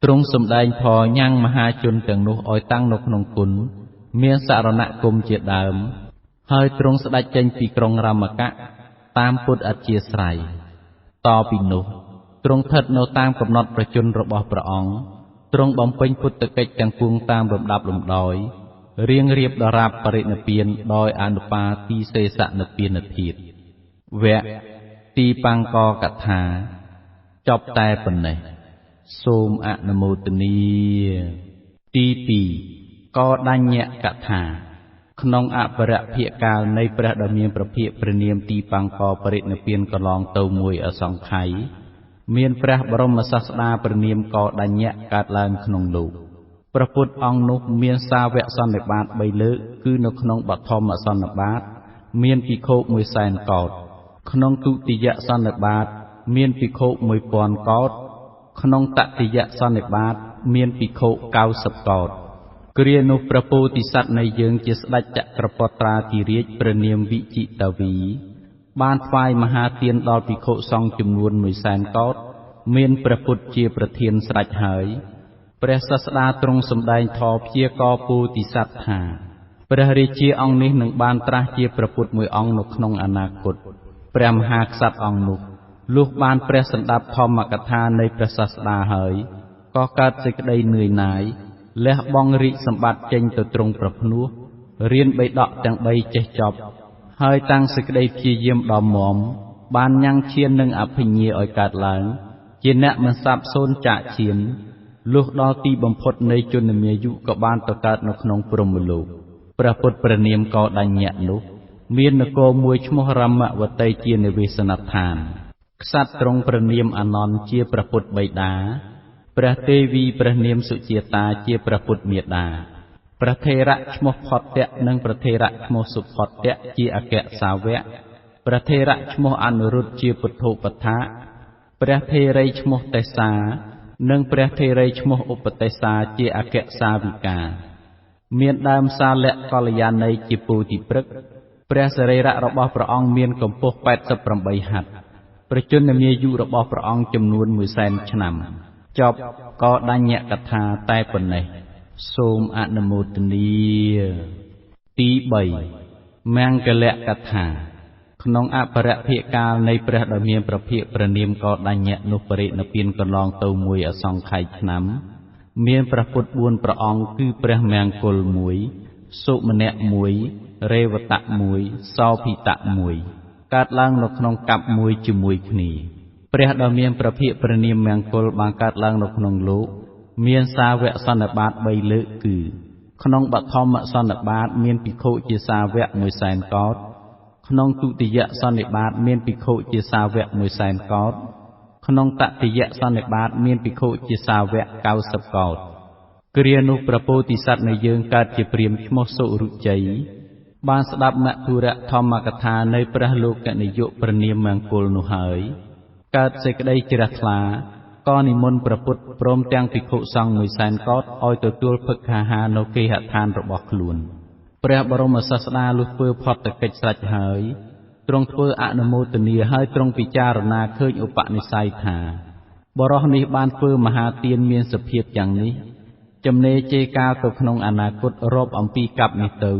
ទ្រង់សម្ដែងធម៌ញ៉ាំងមហាជនទាំងនោះឲ្យតាំងនៅក្នុងគុណមានសរណគមជាដើមហើយទ្រង់ស្ដេចចេញពីក្រុងរមកៈតាមពុទ្ធអធ្យាស្រ័យតពីនោះទ្រង់ស្ថិតនៅតាមកំណត់ប្រជជនរបស់ព្រះអង្គទ្រង់បំពេញពុទ្ធកិច្ចទាំងពួងតាមលំដាប់លំដោយរៀងរៀបដរាបបរិនិព្វានដោយអនុបាទីសេសនិព្វានធាតុវគ្គទីបង្កកថាចប់តែប៉ុណ្ណេះសូមអនុមោទនាទី2កដញ្ញកថាក្នុងអបរភិកាលនៃព្រះដ៏មានព្រះភិក្ខព្រះនាមទីបង្កបរិនិព្វានកន្លងទៅមួយអសង្ខ័យមានព្រះបរមសាស្តាព្រះនាមកដញ្ញៈកើតឡើងក្នុងលោកព្រះពុទ្ធអង្គនោះមានសាវកសន្និបាត3លើកគឺនៅក្នុងបឋមសន្និបាតមានភិក្ខុ1សែនកោដ្ឋក្នុងទុតិយសន្និបាតមានភិក្ខុ1000កោដ្ឋក្នុងតតិយសន្និបាតមានភិក្ខុ90កោដ្ឋគ្រានោះព្រះពោធិសត្វនៃយើងជាស្ដេចចក្រពត្រាធិរាជព្រះនាមវិជិតាវីបានថ្វាយមហាទានដល់ភិក្ខុសង្ឃចំនួន1សែនកោដ្ឋមានព្រះពុទ្ធជាប្រធានស្រេចហើយព្រះសាស្តាទ្រង់សម្ដែងធម៌ព្យាករណ៍ពោធិសត្វថាព្រះរាជាអង្គនេះនឹងបានត្រាស់ជាព្រះពុទ្ធមួយអង្គនៅក្នុងអនាគតព្រះមហាក្សត្រអង្គនោះលុះបានព្រះសម្ដាប់ធម្មកថានៃព្រះសាស្តាហើយក៏កើតសេចក្តីនឿយណាយលះបង់រាជសម្បត្តិចេញទៅទ្រង់ប្រភ្នោះរៀនបិដកទាំង3ចេះចប់ហើយតាំងសេចក្តីព្យាយាមដ៏មាំបានញ៉ាំងឈាននិងអភិញ្ញាឲ្យកើតឡើងជាអ្នកមិនសាបសូន្យចាកឈានលុះដល់ទីបំផុតនៃជនមាយុក៏បានទៅកើតនៅក្នុងព្រហ្មលោកព្រះពុទ្ធព្រះនាមកដញ្ញៈនោះមាននគរមួយឈ្មោះរមវតីជានិវេសនដ្ឋានក្សត្រទ្រង់ព្រះនាមអានន្ទជាព្រះពុទ្ធបិតាព្រះទេវីព្រះនាមសុជាតាជាព្រះពុទ្ធមាតាព្រះថេរៈឈ្មោះផតៈនិងព្រះថេរៈឈ្មោះសុផតៈជាអគ្គសាវកព្រះថេរៈឈ្មោះអនុរុទ្ធជាពុទ្ធោបដ្ឋាព្រះថេរីឈ្មោះទេសានិងព្រះថេរីឈ្មោះឧបទេសាជាអគ្គសាវិកាមានដើមសាលកល្យាណីជាពោធិព្រឹក្សព្រះសរីរៈរបស់ព្រះអង្គមានកម្ពស់88ហត្ថប្រជជនមាយុរបស់ព្រះអង្គចំនួន1សែនឆ្នាំចប់កដញ្ញកថាតែប៉ុណ្ណេះសូមអនុមោទនាទី3មង្គលកថាក្នុងអបរភិកាលនៃព្រះដ៏មានព្រះភិក្ខព្រះនាមកដញ្ញៈនោះបរិនិព្វានកន្លងទៅមួយអសង្ខ័យឆ្នាំមានព្រះពុទ្ធ4ព្រះអង្គគឺព្រះមង្គល1សុមនៈ1រេវតៈ1សោភិតៈ1កើតឡើងនៅក្នុងកັບមួយជាមួយគ្នាព្រះដ៏មានព្រះភិក្ខព្រះនាមមង្គលបានកើតឡើងនៅក្នុងលោកមានសាវកសន្និបាត3លើកគឺក្នុងបឋមសន្និបាតមានភិក្ខុជាសាវក1សែនកោដ្ឋក្នុងទុតិយសន្និបាតមានភិក្ខុជាសាវក1សែនកោដ្ឋក្នុងតតិយសន្និបាតមានភិក្ខុជាសាវក90កោដ្ឋគ្រានោះព្រះពោធិសត្វនៃយើងកើតជាព្រាហ្មណ៍ឈ្មោះសុរុជ័យបានស្ដាប់មធុរធម្មកថានៃព្រះលោកនាយកព្រះនាមមង្គលនោះហើយកើតសេចក្តីជ្រះថ្លាក៏និមន្តព្រះពុទ្ធព្រមទាំងភិក្ខុសង្ឃ1សែនកោដ្ឋឲ្យទទួលផឹកអាហារនៅគេហដ្ឋានរបស់ខ្លួនព្រះបរមសាស្តាលុះធ្វើផតកិច្ចស្រេចហើយទ្រង់ធ្វើអនុមោទនាហើយទ្រង់ពិចារណាឃើញឧបនិស្ស័យថាបុរសនេះបានធ្វើមហាទានមានសភាពយ៉ាងនេះចំណេជេកាលទៅក្នុងអនាគតរាប់អំពីកັບនេះទៅ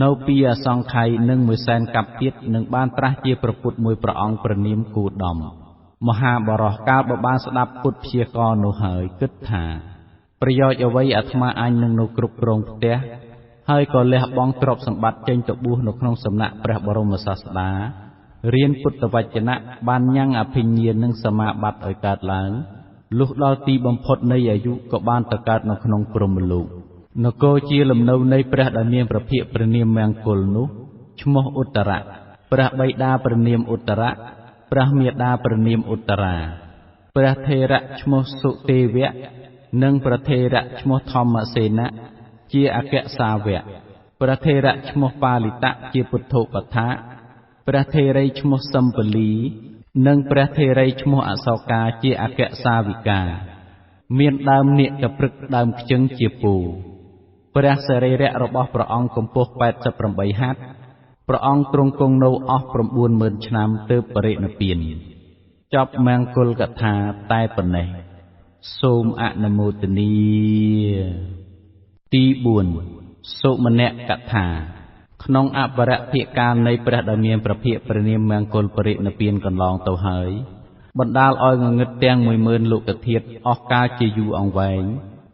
នៅពីអសង្ខ័យនិង1សែនកັບទៀតនឹងបានត្រាស់ជាព្រះពុទ្ធមួយព្រះអង្គព្រះនាមគោតមមហាបរោះកាលបើបានស្ដាប់ពុទ្ធព្យាករណ៍នោះហើយគិតថាប្រយោជន៍អ្វីអាត្មាអញនឹងនៅគ្រប់គ្រងផ្ទះហើយក៏លះបង់ទ្រព្យសម្បត្តិចេញទៅបួសនៅក្នុងសំណាក់ព្រះបរមសាស្តារៀនពុទ្ធវចនៈបានញ៉ាំងអភិញ្ញានិងសមាបត្តិឲ្យកើតឡើងលុះដល់ទីបំផុតនៃអាយុក៏បានទៅកើតនៅក្នុងព្រហ្មលោកនគរជាលំនៅនៃព្រះដែលមានព្រះភិក្ខព្រះនាមមង្គលនោះឈ្មោះឧត្តរៈព្រះបិតាព្រះនាមឧត្តរៈព្រះមាតាព្រះនាមឧត្តរាព្រះថេរៈឈ្មោះសុទេវៈនិងព្រះថេរៈឈ្មោះធម្មសេនៈ ជាអគ្គសាវកព្រះថេរៈឈ្មោះបាលិតៈជាពុទ្ធោបដ្ឋាព្រះថេរីឈ្មោះសម្ពលីនិងព្រះថេរីឈ្មោះអសោកាជាអគ្គសាវិកាមានដើមនាគព្រឹកដើមខ្ជឹងជាពូព្រះសរីរៈរបស់ព្រះអង្គកម្ពស់88ហត្ថព្រះអង្គទ្រង់គង់នៅអស់90000ឆ្នាំទើបបរិនិព្វានចប់មង្គលកថាតែប៉ុណ្ណេះសូមអនុមោទនាទី4សុមនកថាក្នុងអបរភិកាលនៃព្រះដ៏មានព្រះភិក្ខព្រះនាមមង្គលបរិនិព្វានកន្លងទៅហើយបណ្ដាលឲ្យងងឹតទាំង10000លោកធាតុអស់កាលជាយូរអង្វែង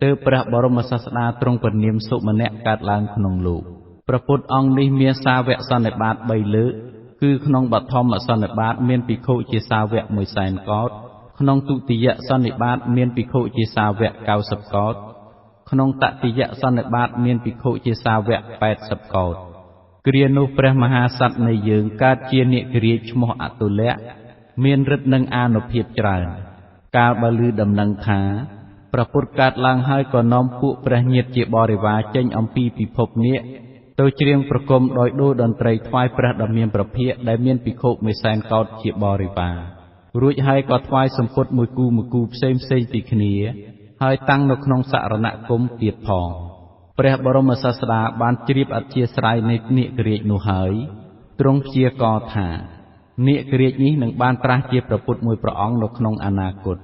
ទើបព្រះបរមសាស្តាទ្រង់ព្រះនាមសុមនៈកើតឡើងក្នុងលោកព្រះពុទ្ធអង្គនេះមានសាវកសន្និបាត3លើកគឺក្នុងបឋមសន្និបាតមានភិក្ខុជាសាវក100,000កោដក្នុងទុតិយសន្និបាតមានភិក្ខុជាសាវក90កោដក្នុងតតិយសន្និបាតមានភិក្ខុជាសាវក80កោដគ្រានោះព្រះមហាសត្វនៃយើងកើតជានាគរាជឈ្មោះអតុលៈមានឫទ្ធិនិងអានុភាពច្រើនកាលបើឮដំណឹងថាព្រះពុទ្ធកើតឡើងហើយក៏នាំពួកព្រះញាតិជាបរិវារចេញអំពីពិភពនាគទៅច្រៀងប្រគំដោយដូរតន្ត្រីថ្វាយព្រះដ៏មានព្រះភិក្ខដែលមានភិក្ខុ100,000កោដជាបរិវាររួចហើយក៏ថ្វាយសម្ពុតមួយគូមួយគូផ្សេងផ្សេងពីគ្នាហើយតាំងនៅក្នុងសរណគមទៀតផងព្រះបរមសាស្តាបានជ្រាបអធ្យាស្រ័យនៃនាគរាជនោះហើយទ្រង់ព្យាករណ៍ថានាគរាជនេះនឹងបានត្រាស់ជាព្រះពុទ្ធមួយព្រះអង្គនៅក្នុងអនាគត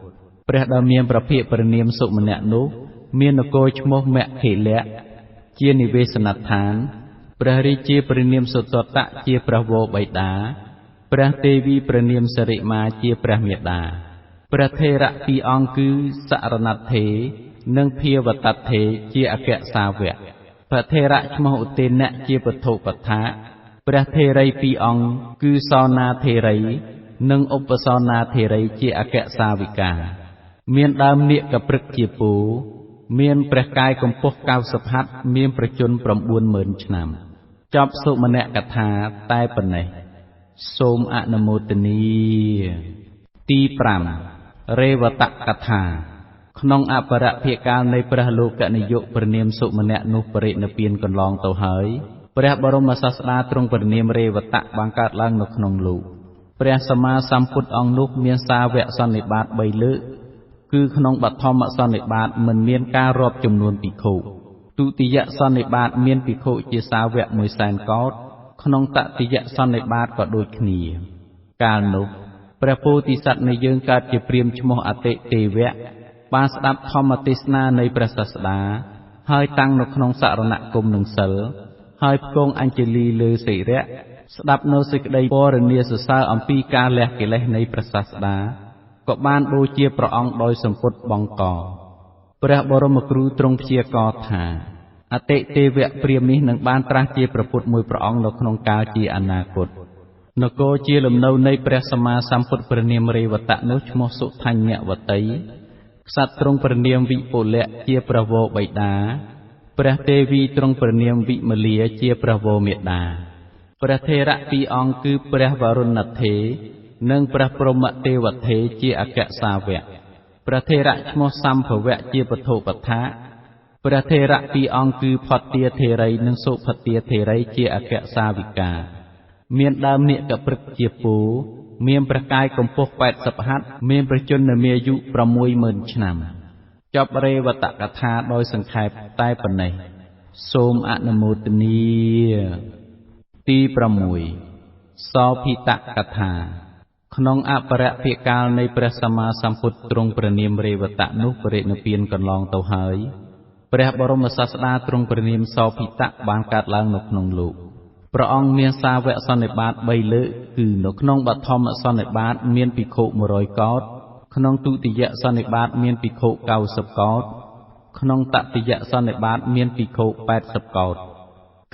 ព្រះដ៏មានព្រះភិក្ខព្រះនាមសុមនៈនោះមាននគរឈ្មោះមគ្គិលៈជានិវេសនដ្ឋានព្រះរាជាព្រះនាមសុទតៈជាព្រះវរបិតាព្រះទេវីព្រះនាមសិរិមាជាព្រះមាតាព្រះថេរៈពីរអង្គគឺសរណថេនិងភាវតថេជាអគ្គសាវកព្រះថេរៈឈ្មោះឧទេនៈជាពធុបដ្ឋាព្រះថេរីពីរអង្គគឺសោណាថេរីនិងឧបសោណាថេរីជាអគ្គសាវិកាមានដើមនាគព្រឹកជាពូមានព្រះកាយកម្ពស់90ហត្ថមានប្រជញ្ញ90000ឆ្នាំចប់សុមនកថាតែប៉ុណ្ណេះសូមអនុមោទនាទី5រេវតកថាក្នុងអបរភិកាលនៃព្រះលោកនាយកព្រះនាមសុមនៈនោះបរិនិព្វានកន្លងទៅហើយព្រះបរមសាស្តាទ្រង់ព្រះនាមរេវតៈបានកើតឡើងនៅក្នុងលោកព្រះសម្មាសម្ពុទ្ធអង្គនោះមានសាវកសន្និបាត3លើកគឺក្នុងបឋមសន្និបាតមិនមានការរាប់ចំនួនភិក្ខុទុតិយសន្និបាតមានភិក្ខុជាសាវក100,000កោដក្នុងតតិយសន្និបាតក៏ដូចគ្នាកាលនោះព្រះពោធិសត្វនៃយើងកើតជាព្រាហ្មណ៍ឈ្មោះអតិទេវៈបានស្ដាប់ធម្មទេសនានៃព្រះសាស្តាហើយតាំងនៅក្នុងសរណគមនឹងសិលហើយផ្គងអញ្ជលីលើសិរៈស្ដាប់នៅសេចក្តីពរនាសរសើរអំពីការលះកិលេសនៃព្រះសាស្តាក៏បានបូជាព្រះអង្គដោយសម្ពុតបង្កព្រះបរមគ្រូទ្រង់ព្យាករណ៍ថាអតិទេវៈព្រាហ្មណ៍នេះនឹងបានត្រាស់ជាព្រះពុទ្ធមួយព្រះអង្គនៅក្នុងកាលជាអនាគតនគរជាលំនៅនៃព្រះសម្មាសម្ពុទ្ធព្រះនាមរេវតៈនោះឈ្មោះសុថញ្ញវតីក្សត្រទ្រង់ព្រះនាមវិពលៈជាព្រះវរបិតាព្រះទេវីទ្រង់ព្រះនាមវិមលាជាព្រះវរមាតាព្រះថេរៈពីរអង្គគឺព្រះវរុណថេនិងព្រះព្រហ្មទេវថេជាអគ្គសាវកព្រះថេរៈឈ្មោះសម្ភវៈជាពធុបដ្ឋាព្រះថេរៈពីរអង្គគឺផតទាថេរីនិងសុផទាថេរីជាអគ្គសាវិកាមានដើមនាគព្រឹកជាពូមានព្រះកាយកម្ពស់80ហត្ថមានប្រជញ្ញមាយុ60000ឆ្នាំចប់រេវតកថាដោយសង្ខេបតែប៉ុណ្ណេះសូមអនុមោទនាទី6សោភិតកថាក្នុងអបរភិកាលនៃព្រះសម្មាសម្ពុទ្ធទ្រង់ព្រះនាមរេវតៈនោះបរិនិព្វានកន្លងទៅហើយព្រះបរមសាស្តាទ្រង់ព្រះនាមសោភិតៈបានកើតឡើងនៅក្នុងលោកព្រះអង្គមានសាវកសន្និបាត3លើកគឺនៅក្នុងបឋមសន្និបាតមានភិក្ខុ100កោដក្នុងទុតិយសន្និបាតមានភិក្ខុ90កោដក្នុងតតិយសន្និបាតមានភិក្ខុ80កោដ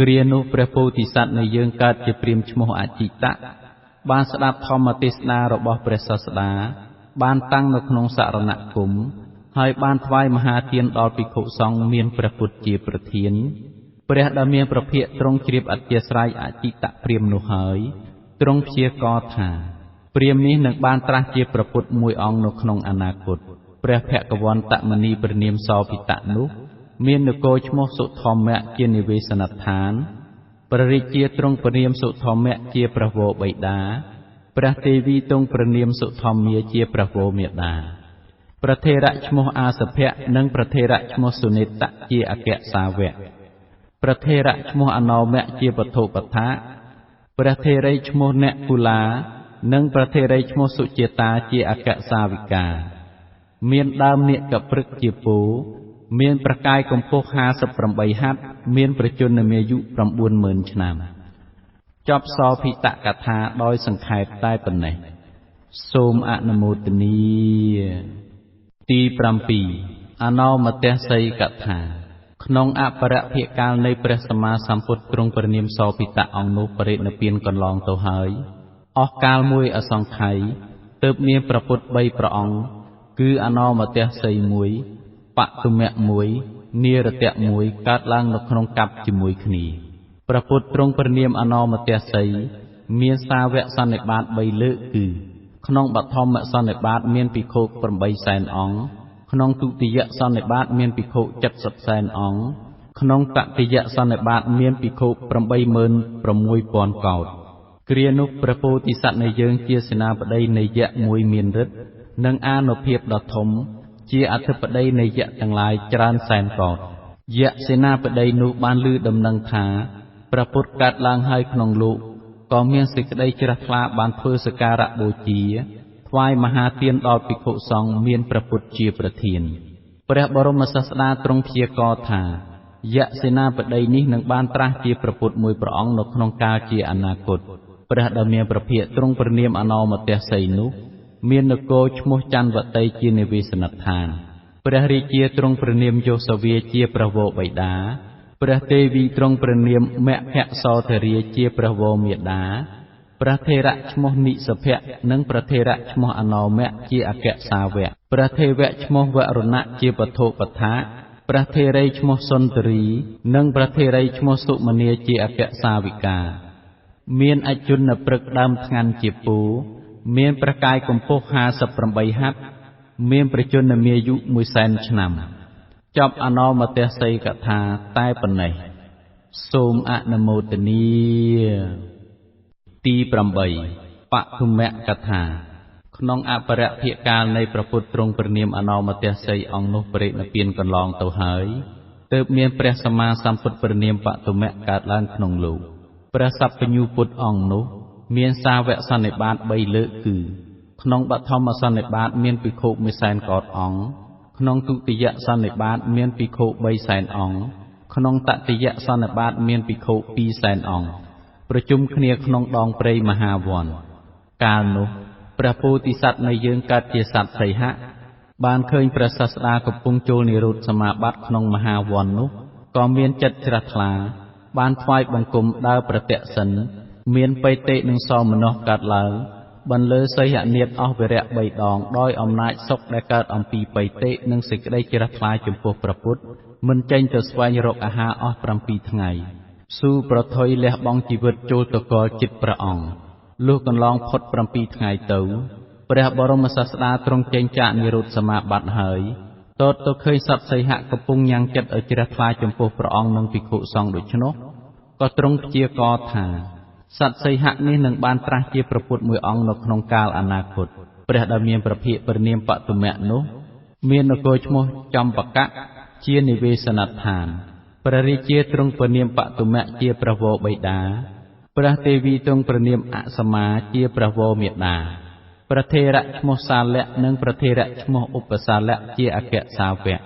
គ្រានោះព្រះពោធិសត្វនៃយើងកើតជាព្រាហ្មណ៍ឈ្មោះអចិតៈបានស្ដាប់ធម្មទេសនារបស់ព្រះសាស្តាបានតាំងនៅក្នុងសរណគមហើយបានថ្វាយមហាទានដល់ភិក្ខុសង្ឃមានព្រះពុទ្ធជាប្រធានព្រះដ៏មានព្រះភិក្ខទ្រង់ជ្រាបអធ្យាស្រ័យអចិតៈព្រាហ្មណ៍នោះហើយទ្រង់ព្យាករណ៍ថាព្រាហ្មណ៍នេះនឹងបានត្រាស់ជាព្រះពុទ្ធមួយអង្គនៅក្នុងអនាគតព្រះភគវន្តមនីព្រះនាមសោភិតៈនោះ មាននគរឈ្មោះសុធម្មៈជានិវេសនដ្ឋានព្រះរាជាទ្រង់ព្រះនាមសុធម្មៈជាព្រះវរបិតាព្រះទេវីទ្រង់ព្រះនាមសុធម្មាជាព្រះវរមាតាព្រះថេរៈឈ្មោះអាសភៈនិងព្រះថេរៈឈ្មោះសុនេតៈជាអគ្គសាវកព្រះថេរៈឈ្មោះអនោមៈជាបឋោបដ្ឋាព្រះថេរីឈ្មោះអ្នកគុលានិងព្រះថេរីឈ្មោះសុជាតាជាអគ្គសាវិកាមានដើមនាគព្រឹកជាពូមានប្រកាយកម្ពស់58ហត្ថមានប្រជជនមាយុ90000ឆ្នាំចប់សោភិតកថាដោយសង្ខេបតែប៉ុណ្ណេះសូមអនុមោទនាទី7អនោមទស្សីកថាក្នុងអបរភិកាលនៃព្រះសម្មាសម្ពុទ្ធទ្រង់ព្រះនាមសោភិតៈអង្គនោះបរិនិព្វានកន្លងទៅហើយអស់កាលមួយអសង្ខ័យទើបមានព្រះពុទ្ធ3ព្រះអង្គគឺអនោមទស្សី1បទុមៈ1និរតៈ1កើតឡើងនៅក្នុងកັບជាមួយគ្នាព្រះពុទ្ធទ្រង់ព្រះនាមអនោមទស្សីមានសាវកសន្និបាត3លើកគឺក្នុងបឋមសន្និបាតមានភិក្ខុ8សែនអង្គក្នុងទុតិយសន្និបាតមានភិក្ខុ70សែនអង្គក្នុងតតិយសន្និបាតមានភិក្ខុ86000កោដគ្រានោះព្រះពោធិសត្វនៃយើងជាសេនាបតីនៃយក្សមួយមានឫទ្ធិនិងអានុភាពដ៏ធំជាអធិបតីនៃយក្សទាំងឡាយច្រើនសែនកោដយក្សសេនាបតីនោះបានឮដំណឹងថាព្រះពុទ្ធកើតឡើងហើយក្នុងលោកក៏មានសេចក្តីជ្រះថ្លាបានធ្វើសក្ការៈបូជាថ្វាយមហាទានដល់ភិក្ខុសង្ឃមានព្រះពុទ្ធជាប្រធានព្រះបរមសាស្តាទ្រង់ព្យាករណ៍ថាយក្សសេនាបតីនេះនឹងបានត្រាស់ជាព្រះពុទ្ធមួយព្រះអង្គនៅក្នុងកាលជាអនាគតព្រះដ៏មានព្រះភិក្ខទ្រង់ព្រះនាមអនោមទស្សីនោះមាននគរឈ្មោះចន្ទវតីជានិវេសនដ្ឋានព្រះរាជាទ្រង់ព្រះនាមយោសវាជាព្រះវរបិតាព្រះទេវីទ្រង់ព្រះនាមមគ្គសោធរាជាព្រះវរមាតាព្រះថេរៈឈ្មោះនិសភៈនិងព្រះថេរៈឈ្មោះអនោមៈជាអគ្គសាវកព្រះទេវៈឈ្មោះវរុណៈជាបឋោបដ្ឋាព្រះថេរីឈ្មោះសុន្ទរីនិងព្រះថេរីឈ្មោះសុមនាជាអគ្គសាវិកាមានអជនព្រឹកដើមថ្ងាន់ជាពូមានប្រកាយកម្ពស់58ហត្ថមានប្រជជនមាយុ100,000ឆ្នាំចប់អនោមទស្សីកថាតែប៉ុណ្ណេះសូមអនុមោទនាទី8បទុមកថាក្នុងអបរភិកាលនៃព្រះពុទ្ធទ្រង់ព្រះនាមអនោមទស្សីអង្គនោះបរិនិព្វានកន្លងទៅហើយទើបមានព្រះសម្មាសម្ពុទ្ធព្រះនាមបទុមៈកើតឡើងក្នុងលោកព្រះសព្វញ្ញូពុទ្ធអង្គនោះមានសាវកសន្និបាត3លើកគឺក្នុងបឋមសន្និបាតមានភិក្ខុ100,000កោដអង្គក្នុងទុតិយសន្និបាតមានភិក្ខុ300,000អង្គក្នុងតតិយសន្និបាតមានភិក្ខុ200,000អង្គប្រជុំគ្នាក្នុងដងព្រៃមហាវ័នកាលនោះព្រះពោធិសត្វនៃយើងកើតជាសត្វសីហៈបានឃើញព្រះសាស្តាកំពុងចូលនិរោធសមាបត្តិក្នុងមហាវ័ននោះក៏មានចិត្តជ្រះថ្លាបានថ្វាយបង្គំដើរប្រតិសិនមានបិតិនិងសោមនស្សកើតឡើងបន្លឺសីហនាថអស់វិរៈ3ដងដោយអំណាចសុខដែលកើតអំពីបិតិនិងសេចក្តីជ្រះថ្លាចំពោះព្រះពុទ្ធមិនចេញទៅស្វែងរកអាហារអស់7ថ្ងៃស៊ូប្រថុយលះបង់ជីវិតចូលទៅកលចិត្តព្រះអង្គលុះកន្លងផុត7ថ្ងៃទៅព្រះបរមសាស្តាទ្រង់ចេញចាកនិរោធសមាបត្តិហើយតតទៅឃើញសត្វសីហៈកំពុងញ៉ាំងចិត្តឲ្យជ្រះថ្លាចំពោះព្រះអង្គនិងភិក្ខុសង្ឃដូច្នោះក៏ទ្រង់ព្យាករណ៍ថាសត្វសីហៈនេះនឹងបានត្រាស់ជាព្រះពុទ្ធមួយអង្គនៅក្នុងកាលអនាគតព្រះដ៏មានព្រះភិក្ខព្រះនាមបទុមៈនោះមាននគរឈ្មោះចំបកៈជានិវេសនដ្ឋានព្រះរាជាទ្រង់ព្រះនាមបទុមៈជាព្រះវរបិតាព្រះទេវីទ្រង់ព្រះនាមអសមាជាព្រះវរមាតាព្រះថេរៈឈ្មោះសាលៈនិងព្រះថេរៈឈ្មោះឧបសាលៈជាអគ្គសាវក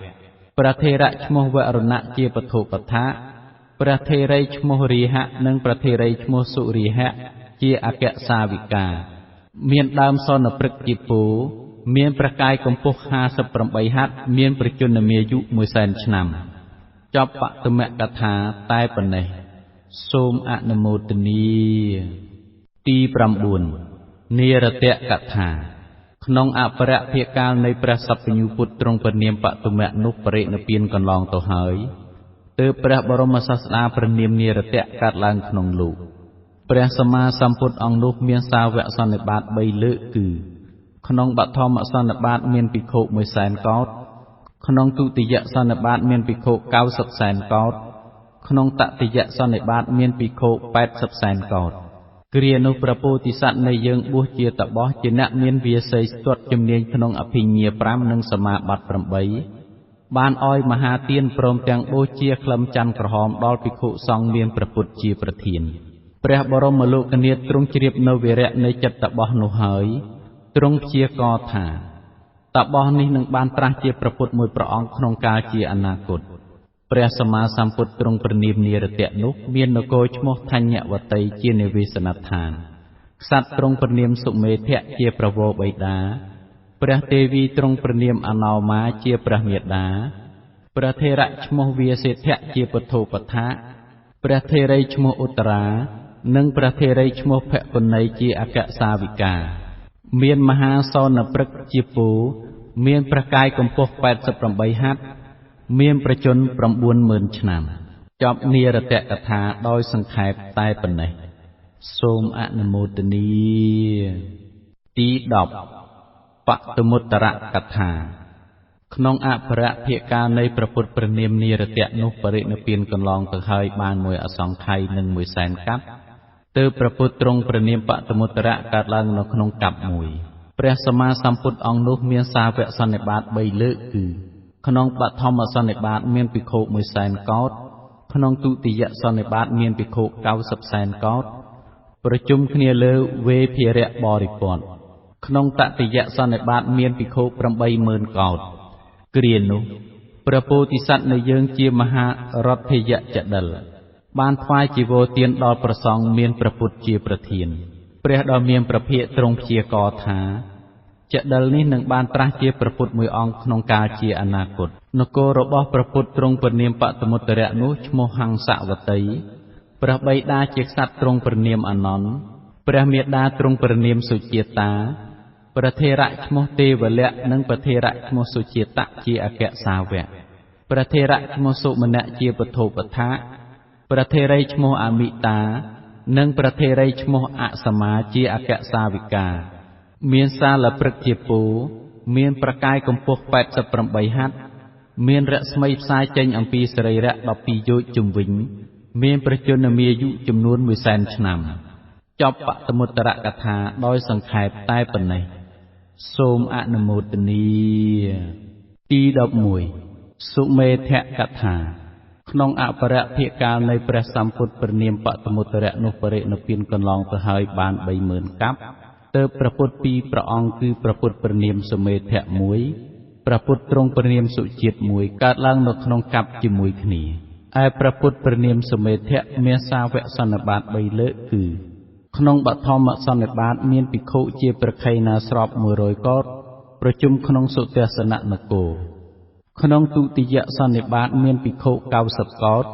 ព្រះថេរៈឈ្មោះវរុណៈជាបឋោបដ្ឋាព្រះថេរីឈ្មោះរាហៈនិងព្រះថេរីឈ្មោះសុរាហៈជាអគ្គសាវិកាមានដើមសនព្រឹកជាពូមានប្រកាយកម្ពស់58ហត្ថមានប្រជជនមាយុ100,000ឆ្នាំចប់បទុមកថាតែប៉ុណ្ណេះសូមអនុមោទនាទី9និរតកថាក្នុងអបរភិកាលនៃព្រះសព្វញ្ញូពុទ្ធទ្រង់ព្រះនាមបទុមៈនោះបរិនិព្វានកន្លងទៅហើយទើបព្រះបរមសាស្តាព្រះនាមនិរតៈកើតឡើងក្នុងលោកព្រះសម្មាសម្ពុទ្ធអង្គនោះមានសាវកសន្និបាត3លើកគឺក្នុងបឋមសន្និបាតមានភិក្ខុ100,000កោដ ក្នុងទុតិយសន្និបាតមានភិក្ខុ90សែនកោដ្ឋក្នុងតតិយសន្និបាតមានភិក្ខុ80សែនកោដ្ឋគ្រានោះព្រះពោធិសត្វនៃយើងបួសជាតបោះជាអ្នកមានវាសីស្ទាត់ជំនាញក្នុងអភិញ្ញា5និងសមាបត្តិ8បានអោយមហាទានព្រមទាំងបូជាក្លឹមច័ន្ទក្រហមដល់ភិក្ខុសង្ឃមានព្រះពុទ្ធជាប្រធានព្រះបរមលោកនាថទ្រង់ជ្រាបនៅវីរៈនៃចិត្តតបោះនោះហើយទ្រង់ព្យាករណ៍ថាតបោះនេះនឹងបានត្រាស់ជាព្រះពុទ្ធមួយព្រះអង្គក្នុងកាលជាអនាគតព្រះសម្មាសម្ពុទ្ធទ្រង់ព្រះនាមនិរតៈនោះមាននគរឈ្មោះធញ្ញវតីជានិវេសនដ្ឋានក្សត្រទ្រង់ព្រះនាមសុមេធៈជាព្រះវរបិតាព្រះទេវីទ្រង់ព្រះនាមអនោមាជាព្រះមាតាព្រះថេរៈឈ្មោះវាសេដ្ឋៈជាពុទ្ធោបដ្ឋាព្រះថេរីឈ្មោះឧត្តរានិងព្រះថេរីឈ្មោះភគុណីជាអគ្គសាវិកាមានមហាសោនព្រឹកជាពូមានព្រះកាយកម្ពស់88ហត្ថមានប្រជញ្ញ90000ឆ្នាំចប់និរតកថាដោយសង្ខេបតែប៉ុណ្ណេះសូមអនុមោទនាទី10បតុមុត្តរកថាក្នុងអបរភិកាលនៃព្រះពុទ្ធព្រះនាមនិរតៈនោះបរិនិព្វានកន្លងទៅហើយបានមួយអសង្ខ័យនិងមួយសែនកាប់ទើបព្រះពុទ្ធទ្រង់ព្រះនាមបតុមុត្តរៈកើតឡើងនៅក្នុងកាប់មួយព្រះសម្មាសម្ពុទ្ធអង្គនោះមានសាវកសន្និបាត3លើកគឺក្នុងបឋមសន្និបាតមានភិក្ខុ1សែនកោដ្ឋក្នុងទុតិយសន្និបាតមានភិក្ខុ90សែនកោដ្ឋប្រជុំគ្នាលើវេភារៈបរិពន្ធក្នុងតតិយសន្និបាតមានភិក្ខុ80000កោដ្ឋគ្រានោះព្រះពោធិសត្វនៃយើងជាមហារដ្ឋយចដិលបានថ្វាយជីវរទានដល់ព្រះសង្ឃមានព្រះពុទ្ធជាប្រធានព្រះដ៏មានព្រះភិក្ខទ្រង់ព្យាករណ៍ថាចដិលនេះនឹងបានត្រាស់ជាព្រះពុទ្ធមួយអង្គក្នុងកាលជាអនាគតនគររបស់ព្រះពុទ្ធទ្រង់ព្រះនាមបតុមុត្តរៈនោះឈ្មោះហង្សវតីព្រះបិតាជាក្សត្រទ្រង់ព្រះនាមអនន្តព្រះមាតាទ្រង់ព្រះនាមសុជាតាព្រះថេរៈឈ្មោះទេវលៈនិងព្រះថេរៈឈ្មោះសុជាតៈជាអគ្គសាវកព្រះថេរៈឈ្មោះសុមនៈជាពធោបដ្ឋាព្រះថេរីឈ្មោះអមិតានិងព្រះថេរីឈ្មោះអសមាជាអគ្គសាវិកាមានសាលព្រឹកជាពូមានប្រកាយកម្ពស់88ហត្ថមានរស្មីផ្សាយចេញអំពីសរីរៈ12យោជន៍ជុំវិញមានប្រជញ្ញមាយុចំនួន1សែនឆ្នាំចប់បតុមុត្តរកថាដោយសង្ខេបតែប៉ុណ្ណេះសូមអនុមោទនាទី11សុមេធកថាក្នុងអបរភិកាលនៃព្រះសម្ពុទ្ធព្រះនាមបតុមុត្តរៈនោះបរិនិព្វានកន្លងទៅហើយបាន30000កាប់ទើបព្រះពុទ្ធពីរព្រះអង្គគឺព្រះពុទ្ធព្រះនាមសុមេធៈមួយព្រះពុទ្ធទ្រង់ព្រះនាមសុជាតិមួយកើតឡើងនៅក្នុងកាប់ជាមួយគ្នាឯព្រះពុទ្ធព្រះនាមសុមេធៈមានសាវកសន្និបាត3លើកគឺក្នុងបឋមសន្និបាតមានភិក្ខុជាប្រខៃណាស្រប100កោដ្ឋប្រជុំក្នុងសុទស្សននគរក្នុងទុតិយសន្និបាតមានភិក្ខុ90កោដ្ឋ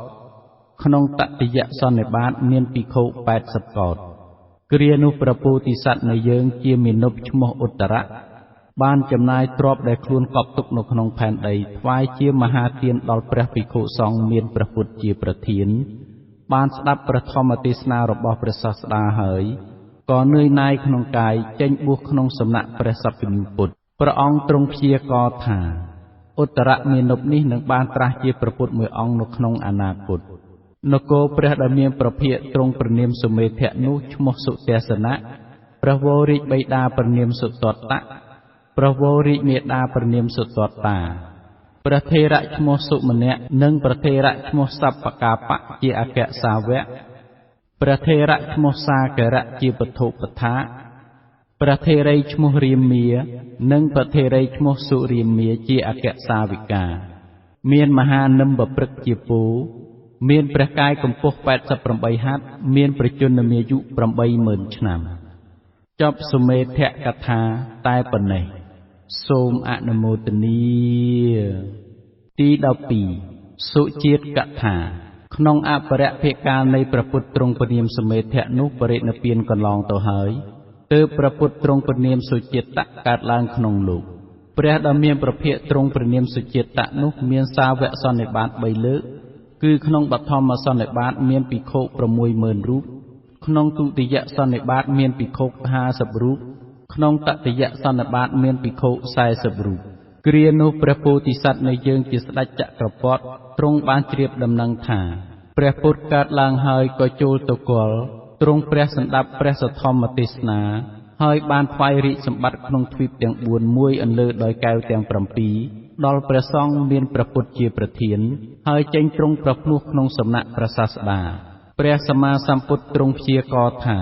ក្នុងតតិយសន្និបាតមានភិក្ខុ80កោដ្ឋគ្រានោះព្រះពោធិសត្វនៃយើងជាមាណពឈ្មោះឧត្តរៈបានចំណាយទ្រព្យដែលខ្លួនកប់ទុកនៅក្នុងផែនដីថ្វាយជាមហាទានដល់ព្រះភិក្ខុសង្ឃមានព្រះពុទ្ធជាប្រធានបានស្ដាប់ព្រះធម្មទេសនារបស់ព្រះសាស្តាហើយក៏នឿយណាយក្នុងកាយចេញបួសក្នុងសំណាក់ព្រះសព្វញ្ញពុទ្ធព្រះអង្គទ្រង់ព្យាករណ៍ថាឧត្តរមាណពនេះនឹងបានត្រាស់ជាព្រះពុទ្ធមួយអង្គនៅក្នុងអនាគតនគរព្រះដែលមានព្រះភិក្ខទ្រង់ព្រះនាមសុមេធៈនោះឈ្មោះសុទស្សនៈព្រះវររាជបិតាព្រះនាមសុទត្តៈព្រះវររាជមាតាព្រះនាមសុទត្តាព្រះថេរៈឈ្មោះសុមនៈនិងព្រះថេរៈឈ្មោះសព្វកាបៈជាអគ្គសាវកព្រះថេរៈឈ្មោះសាករៈជាពធុបដ្ឋាព្រះថេរីឈ្មោះរាមានិងព្រះថេរីឈ្មោះសុរាមាជាអគ្គសាវិកាមានមហានិម្បព្រឹកជាពូមានព្រះកាយកម្ពស់88ហត្ថមានប្រជញ្ញមាយុ80000ឆ្នាំចប់សុមេធកថាតែប៉ុណ្ណេះសូមអនុមោទនាទី12សុជាតិកថាក្នុងអបរភិកាលនៃព្រះពុទ្ធទ្រង់ព្រះនាមសុមេធៈនោះបរិនិព្វានកន្លងទៅហើយទើបព្រះពុទ្ធទ្រង់ព្រះនាមសុជាតិកើតឡើងក្នុងលោកព្រះដ៏មានព្រះភិក្ខទ្រង់ព្រះនាមសុជាតិនោះមានសាវកសន្និបាត3លើកគឺក្នុងបឋមសន្និបាតមានភិក្ខុ60000រូបក្នុងទុតិយសន្និបាតមានភិក្ខុ50រូបក្នុងតតិយសន្និបាតមានភិក្ខុ40រូប គ្រានោះព្រះពោធិសត្វនៃយើងជាស្ដេចចក្រពត្តិទ្រង់បានជ្រាបដំណឹងថាព្រះពុទ្ធកើតឡើងហើយក៏ចូលទៅគាល់ទ្រង់ព្រះសន្តាប់ព្រះសទ្ធម្មទេសនាហើយបានថ្វាយរាជសម្បត្តិក្នុងទ្វីបទាំង4មួយអន្លើដោយកែវទាំង7ដល់ព្រះសង្ឃមានព្រះពុទ្ធជាប្រធានហើយចេញទ្រង់ប្រភ្នោះក្នុងសំណាក់ព្រះសាស្តាព្រះសម្មាសម្ពុទ្ធទ្រង់ព្យាករណ៍ថា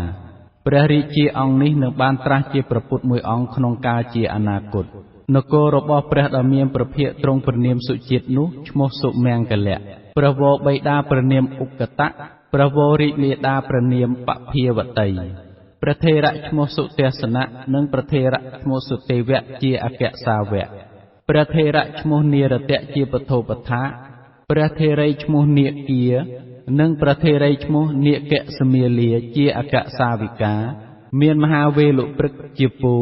ព្រះរាជាអង្គនេះនឹងបានត្រាស់ជាព្រះពុទ្ធមួយអង្គក្នុងកាលជាអនាគតនគររបស់ព្រះដ៏មានព្រះភិក្ខទ្រង់ព្រះនាមសុជាតិនោះឈ្មោះសុមង្គលៈព្រះវរបិតាព្រះនាមឧក្កតៈព្រះវររាជមាតាព្រះនាមបភាវតីព្រះថេរៈឈ្មោះសុទស្សនៈនិងព្រះថេរៈឈ្មោះសុទេវៈជាអគ្គសាវកព្រះថេរៈឈ្មោះនិរតៈជាបធោបថាព្រះថេរីឈ្មោះនាគានិងព្រះថេរីឈ្មោះនាគសមាលាជាអគ្គសាវិកាមានមហាវេលុព្រឹកជាពូ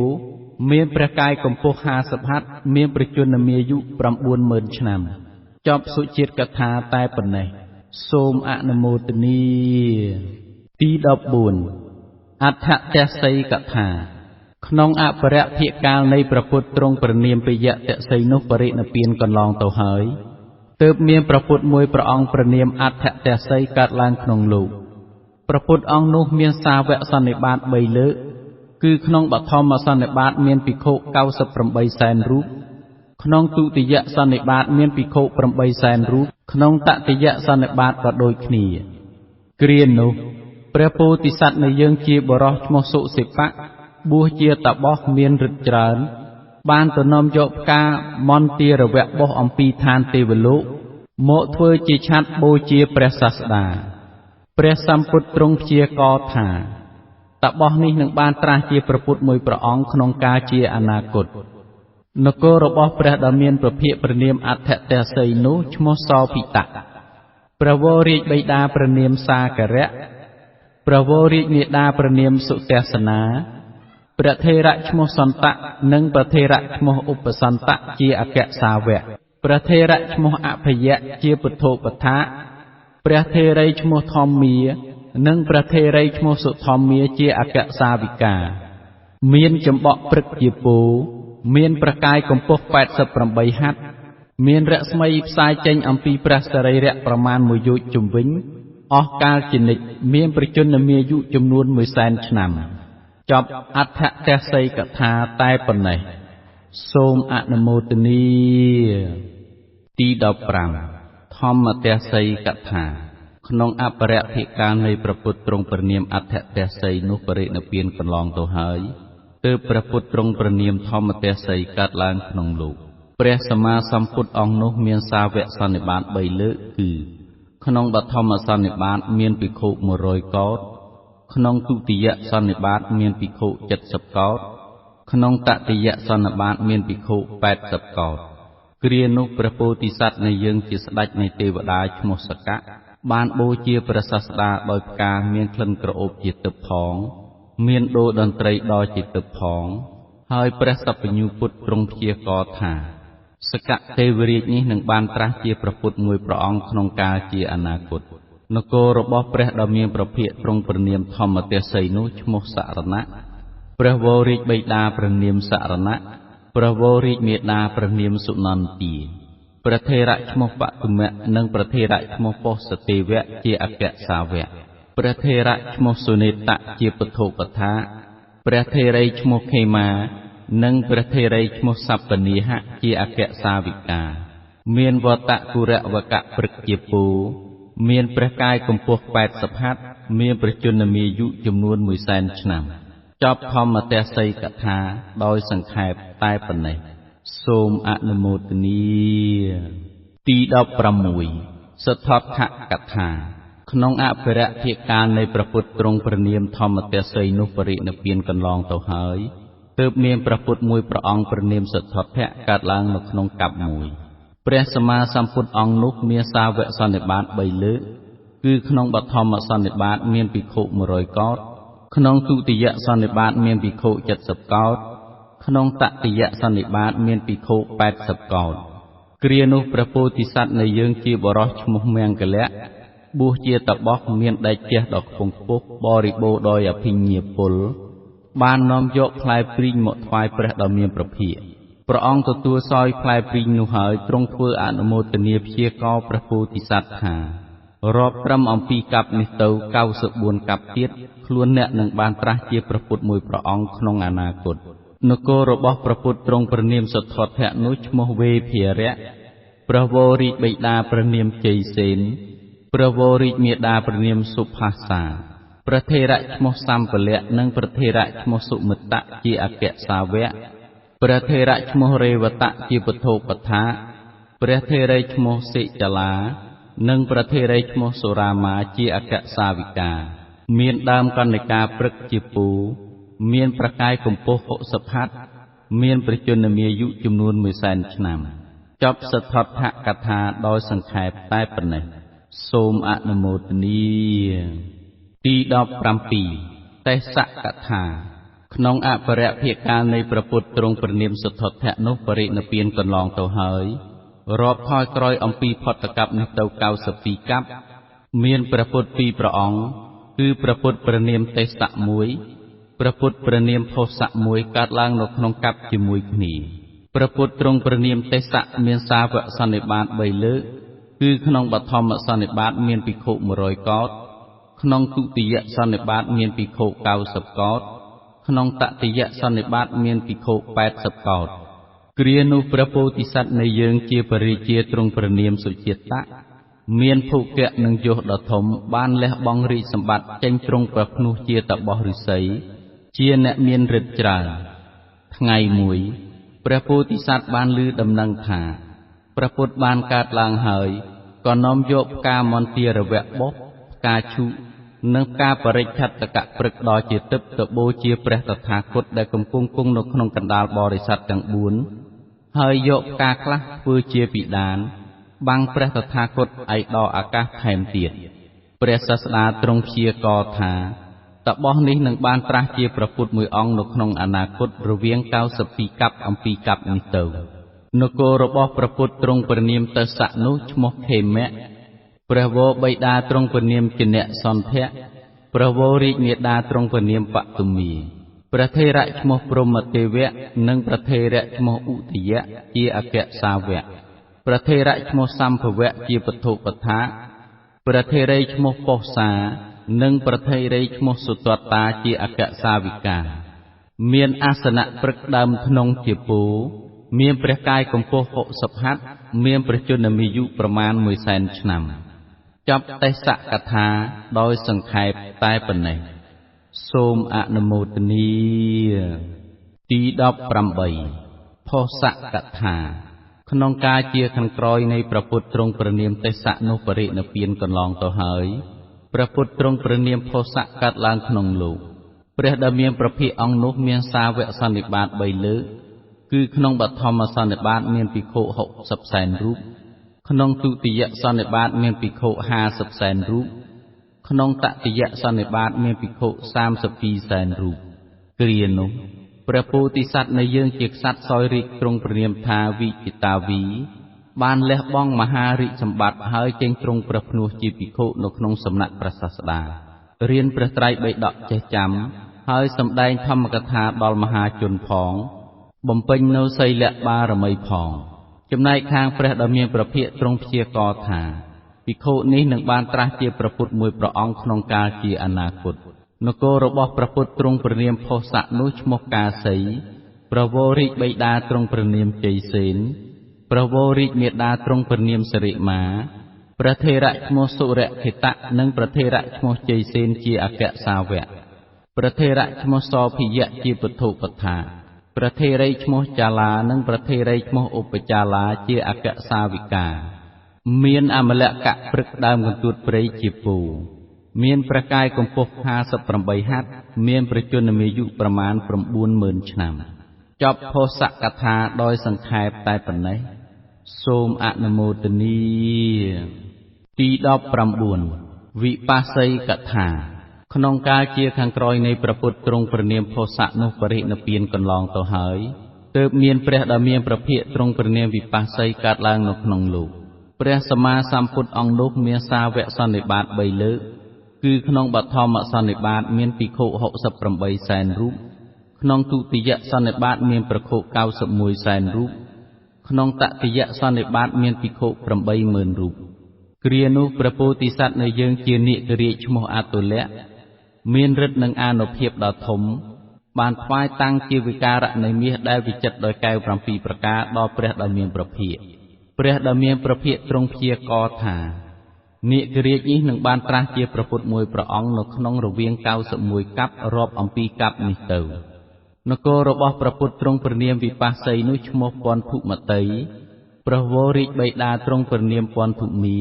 មានព្រះកាយកម្ពស់50ហត្ថមានព្រះជន្មាយុ90000ឆ្នាំចប់សុជាតិកថាតែប៉ុណ្ណេះសូមអនុមោទនាទី14អដ្ឋទសីកថាក្នុងអបរភិកាលនៃព្រះពុទ្ធទ្រង់ព្រះនាមពិយទសីនោះបរិនិព្វានកន្លងទៅហើយទើបមានព្រះពុទ្ធមួយព្រះអង្គព្រះនាមអដ្ឋទសីកើតឡើងក្នុងលោកព្រះពុទ្ធអង្គនោះមានសាវកសន្និបាត3លើកគឺក្នុងបឋមសន្និបាតមានភិក្ខុ98សែនរូបក្នុងទុតិយសន្និបាតមានភិក្ខុ8សែនរូបក្នុងតតិយសន្និបាតក៏ដូចគ្នាគ្រានោះព្រះពោធិសត្វនៃយើងជាបុរសឈ្មោះសុសិបៈបួសជាតបោះមានឫទ្ធិច្រើនបានទៅនាំយកផ្កាមន្ទារវៈបោះអំពីឋានទេវលោកមកធ្វើជាឆត្របូជាព្រះសាស្តាព្រះសម្ពុទ្ធទ្រង់ព្យាករណ៍ថាតបោះនេះនឹងបានត្រាស់ជាព្រះពុទ្ធមួយព្រះអង្គក្នុងកាលជាអនាគតនគររបស់ព្រះដ៏មានព្រះភិក្ខព្រះនាមអដ្ឋទសីនោះឈ្មោះសោភិតៈព្រះវររាជបិតាព្រះនាមសាករៈព្រះវររាជមាតាព្រះនាមសុទស្សនាព្រះថេរៈឈ្មោះសន្តៈនិងព្រះថេរៈឈ្មោះឧបសន្តៈជាអគ្គសាវកព្រះថេរៈឈ្មោះអភយៈជាពុទ្ធោបថាព្រះថេរីឈ្មោះធម្មានិងព្រះថេរីឈ្មោះសុធម្មាជាអគ្គសាវិកាមានចំបក់ព្រឹកជាពូមានព្រះកាយកម្ពស់88ហត្ថមានរស្មីផ្សាយចេញអំពីព្រះសរីរៈប្រមាណមួយយោជន៍ជំវិញអស់កាលជានិច្ចមានព្រះជន្មាយុចំនួន100,000ឆ្នាំចប់អដ្ឋទសីកថាតែប៉ុណ្ណេះសូមអនុមោទនាទី15ធម្មទសីកថាក្នុងអបរភិកាលនៃព្រះពុទ្ធទ្រង់ព្រះនាមអដ្ឋទសីនោះបរិនិព្វានកន្លងទៅហើយទើបព្រះពុទ្ធទ្រង់ព្រះនាមធម្មទសីកើតឡើងក្នុងលោកព្រះសម្មាសម្ពុទ្ធអង្គនោះមានសាវកសន្និបាត3លើកគឺក្នុងបឋមសន្និបាតមានភិក្ខុ100កោដក្នុងទុតិយសន្និបាតមានភិក្ខុ70កោដក្នុងតតិយសន្និបាតមានភិក្ខុ80កោដគ្រានោះព្រះពោធិសត្វនៃយើងជាស្ដេចនៃទេវតាឈ្មោះសកៈបានបូជាព្រះសាស្តាដោយផ្កាមានក្លិនក្រអូបជាទឹកផងមានដូរតន្ត្រីដល់ជាទឹកផងហើយព្រះសព្វញ្ញូពុទ្ធទ្រង់ព្យាករណ៍ថាសកៈទេវរាជនេះនឹងបានត្រាស់ជាព្រះពុទ្ធមួយព្រះអង្គក្នុងកាលជាអនាគតនគររបស់ព្រះដ៏មានព្រះភិក្ខទ្រង់ព្រះនាមធម្មទេសីនោះឈ្មោះសរណៈព្រះវររាជបិតាព្រះនាមសរណៈព្រះវររាជមាតាព្រះនាមសុនន្ទាព្រះថេរៈឈ្មោះបទុមៈនិងព្រះថេរៈឈ្មោះបុស្សទេវៈជាអគ្គសាវកព្រះថេរៈឈ្មោះសុនេតៈជាពុទ្ធោបថាព្រះថេរីឈ្មោះខេមានិងព្រះថេរីឈ្មោះសព្វនីហៈជាអគ្គសាវិកាមានវតគុរវកៈព្រឹកជាពូមានព្រះកាយកម្ពស់80ហត្ថមានព្រះជន្មាយុចំនួន100,000ឆ្នាំចប់ធម្មទេសីកថាដោយសង្ខេបតែប៉ុណ្ណេះសូមអនុមោទនាទី16សទ្ធដ្ឋកថាក្នុងអភិរភិកាលនៃព្រះពុទ្ធទ្រង់ព្រះនាមធម្មទេសីនោះបរិនិព្វានកន្លងទៅហើយទើបមានព្រះពុទ្ធមួយព្រះអង្គព្រះនាមសទ្ធដ្ឋៈកើតឡើងនៅក្នុងកັບមួយព្រះសម្មាសម្ពុទ្ធអង្គនោះមានសាវកសន្និបាត3លើកគឺក្នុងបឋមសន្និបាតមានភិក្ខុ100កោដក្នុងទុតិយសន្និបាតមានភិក្ខុ70កោដក្នុងតតិយសន្និបាតមានភិក្ខុ80កោដគ្រានោះព្រះពោធិសត្វនៃយើងជាបុរសឈ្មោះមង្គលៈបួសជាតបោះមានដែកជះដ៏ខ្ពង់ខ្ពស់បរិបូរណ៍ដោយអភិញ្ញាពលបាននាំយកផ្លែព្រីងមកថ្វាយព្រះដ៏មានព្រះភិក្ខ ព្រះអង្គទទួលសោយផ្លែព្រីងនោះហើយទ្រង់ធ្វើអនុមោទនាព្យាករណ៍ព្រះពោធិសត្វថារាប់ត្រឹមអំពីកັບនេះទៅ94កັບទៀតខ្លួនអ្នកនឹងបានត្រាស់ជាព្រះពុទ្ធមួយព្រះអង្គក្នុងអនាគតនគររបស់ព្រះពុទ្ធទ្រង់ព្រះនាមសទ្ធត្ថៈនោះឈ្មោះវេភារៈព្រះវររាជបិតាព្រះនាមជ័យសេនព្រះវររាជមាតាព្រះនាមសុផាសាព្រះថេរៈឈ្មោះសម្ពលៈនិងព្រះថេរៈឈ្មោះសុមិត្តៈជាអគ្គសាវកព្រះថេរៈឈ្មោះរេវតៈជាពធោបថាព្រះថេរីឈ្មោះសិចលានិងព្រះថេរីឈ្មោះសុរាមាជាអគ្គសាវិកាមានដើមកណ្ណិកាព្រឹកជាពូមានប្រកាយកម្ពស់60ហត្ថមានព្រះជន្មាយុចំនួន100,000ឆ្នាំចប់សទ្ធត្ថកថាដោយសង្ខេបតែប៉ុណ្ណេះសូមអនុមោទនាទី17ទេសកថាក្នុងអបរិភាកាលនៃព្រះពុទ្ធទ្រង់ព្រះនាមសទ្ធត្ថៈនោះបរិនិព្វានកន្លងទៅហើយរាប់ថយក្រោយអំពីផុតកັບនេះទៅ92កັບមានព្រះពុទ្ធពីរព្រះអង្គគឺព្រះពុទ្ធព្រះនាមទេសៈមួយព្រះពុទ្ធព្រះនាមផុសៈមួយកើតឡើងនៅក្នុងកັບជាមួយគ្នាព្រះពុទ្ធទ្រង់ព្រះនាមទេសៈមានសាវកសន្និបាត3លើកគឺក្នុងបឋមសន្និបាតមានភិក្ខុ100កោដក្នុងទុតិយសន្និបាតមានភិក្ខុ90កោដក្នុងតតិយសន្និបាតមានភិក្ខុ80កោដគ្រានោះព្រះពោធិសត្វនៃយើងជាបរិជាទ្រង់ព្រះនាមសុជាតៈមានភោគៈនិងយសដ៏ធំបានលះបង់រាជសម្បត្តិចេញទ្រង់ព្រះភ្នោះជាតបោះឫស្សីជាអ្នកមានឫទ្ធិច្រើនថ្ងៃមួយព្រះពោធិសត្វបានឮដំណឹងថាព្រះពុទ្ធបានកើតឡើងហើយក៏នាំយកផ្កាមន្ទារវៈបុស្សផ្កាឈូកនិងផ្កាបរិច្ឆតកព្រឹកដ៏ជាទិព្វទៅបូជាព្រះតថាគតដែលកំពុងគង់នៅក្នុងកណ្ដាលបរិស័ទទាំង4ហើយយកផ្កាខ្លះធ្វើជាពិដានបាំងព្រះតថាគតឯដល់អាកាសថែមទៀតព្រះសាស្តាទ្រង់ព្យាករណ៍ថាតបោះនេះនឹងបានត្រាស់ជាព្រះពុទ្ធមួយអង្គនៅក្នុងអនាគតរវាង92កັບអំពីកັບនេះទៅនគររបស់ព្រះពុទ្ធទ្រង់ព្រះនាមតសៈនោះឈ្មោះខេមៈព្រះវរបិតាទ្រង់ព្រះនាមជនៈសន្ធៈព្រះវររាជមាតាទ្រង់ព្រះនាមបទុមាព្រះថេរៈឈ្មោះព្រហ្មទេវៈនិងព្រះថេរៈឈ្មោះឧទយៈជាអគ្គសាវកព្រះថេរៈឈ្មោះសម្ភវៈជាពធុបថាព្រះថេរីឈ្មោះប៉ុស្សានិងព្រះថេរីឈ្មោះសុទត្តាជាអគ្គសាវិកាមានអាសនៈព្រឹកដើមធ្នង់ជាពូមានព្រះកាយកម្ពស់60ហត្ថមានព្រះជន្មាយុប្រមាណ100,000ឆ្នាំចប់ទេសកថាដោយសង្ខេបតែប៉ុណ្ណេះសូមអនុមោទនាទី18ផុសកថាក្នុងកាលជាខាងក្រោយនៃព្រះពុទ្ធទ្រង់ព្រះនាមទេសៈនោះបរិនិព្វានកន្លងទៅហើយព្រះពុទ្ធទ្រង់ព្រះនាមផុសៈកើតឡើងក្នុងលោកព្រះដែលមានព្រះភិក្ខអង្គនោះមានសាវកសន្និបាត3លើកគឺក្នុងបឋមសន្និបាតមានភិក្ខុ60សែនរូបក្នុងទុតិយសន្និបាតមានភិក្ខុ50សែនរូបក្នុងតតិយសន្និបាតមានភិក្ខុ32សែនរូបគ្រានោះព្រះពោធិសត្វនៃយើងជាក្សត្រសោយរាជទ្រង់ព្រះនាមថាវិជតាវីបានលះបង់មហារាជសម្បត្តិហើយចេញទ្រង់ព្រះភ្នោះជាភិក្ខុនៅក្នុងសំណាក់ព្រះសាស្តារៀនព្រះត្រៃបិដកចេះចាំហើយសម្ដែងធម្មកថាដល់មហាជនផងបំពេញនូវសីលបារមីផងចំណែកខាងព្រះដ៏មានព្រះភិក្ខទ្រង់ព្យាករណ៍ថាភិក្ខុនេះនឹងបានត្រាស់ជាព្រះពុទ្ធមួយព្រះអង្គក្នុងកាលជាអនាគតនគររបស់ព្រះពុទ្ធទ្រង់ព្រះនាមផុសៈនោះឈ្មោះកាសីព្រះវររាជបិតាទ្រង់ព្រះនាមជ័យសេនព្រះវររាជមាតាទ្រង់ព្រះនាមសិរិមាព្រះថេរៈឈ្មោះសុរខិតៈនិងព្រះថេរៈឈ្មោះជ័យសេនជាអគ្គសាវកព្រះថេរៈឈ្មោះសភិយៈជាពធុបថាព្រះថេរីឈ្មោះចាឡានិងព្រះថេរីឈ្មោះឧបចាឡាជាអគ្គសាវិកាមានអមលកៈព្រឹកដើមកន្ទួតព្រៃជាពូមានព្រះកាយកម្ពស់58ហត្ថមានព្រះជន្មាយុប្រមាណ90000ឆ្នាំចប់ផុសកថាដោយសង្ខេបតែប៉ុណ្ណេះសូមអនុមោទនាទី19វិបស្សីកថាក្នុងកាលជាខាងក្រោយនៃព្រះពុទ្ធទ្រង់ព្រះនាមផុសៈនោះបរិនិព្វានកន្លងទៅហើយទើបមានព្រះដ៏មានព្រះភិក្ខទ្រង់ព្រះនាមវិបស្សីកើតឡើងនៅក្នុងលោកព្រះសម្មាសម្ពុទ្ធអង្គនោះមានសាវកសន្និបាត3លើកគឺក្នុងបឋមសន្និបាតមានភិក្ខុ68សែនរូប ក្នុងទុតិយសន្និបាតមានព្រះខុ91សែនរូបក្នុងតតិយសន្និបាតមានភិក្ខុ80000រូបគ្រានោះព្រះពោធិសត្វនៃយើងជានាគរាជឈ្មោះអតុលៈមានឫទ្ធិនិងអានុភាពដ៏ធំបានថ្វាយតាំងជាវិការៈនៃមាសដែលវិចិត្រដោយកែវ7ប្រការដល់ព្រះដ៏មានព្រះភិក្ខព្រះដ៏មានព្រះភិក្ខទ្រង់ព្យាករណ៍ថានាគរាជនេះនឹងបានត្រាស់ជាព្រះពុទ្ធមួយព្រះអង្គនៅក្នុងរវាង91កັບរាប់អំពីកັບនេះទៅនគររបស់ព្រះពុទ្ធទ្រង់ព្រះនាមវិបស្សីនោះឈ្មោះពន្ធុមតីព្រះវររាជបិតាទ្រង់ព្រះនាមពន្ធុមា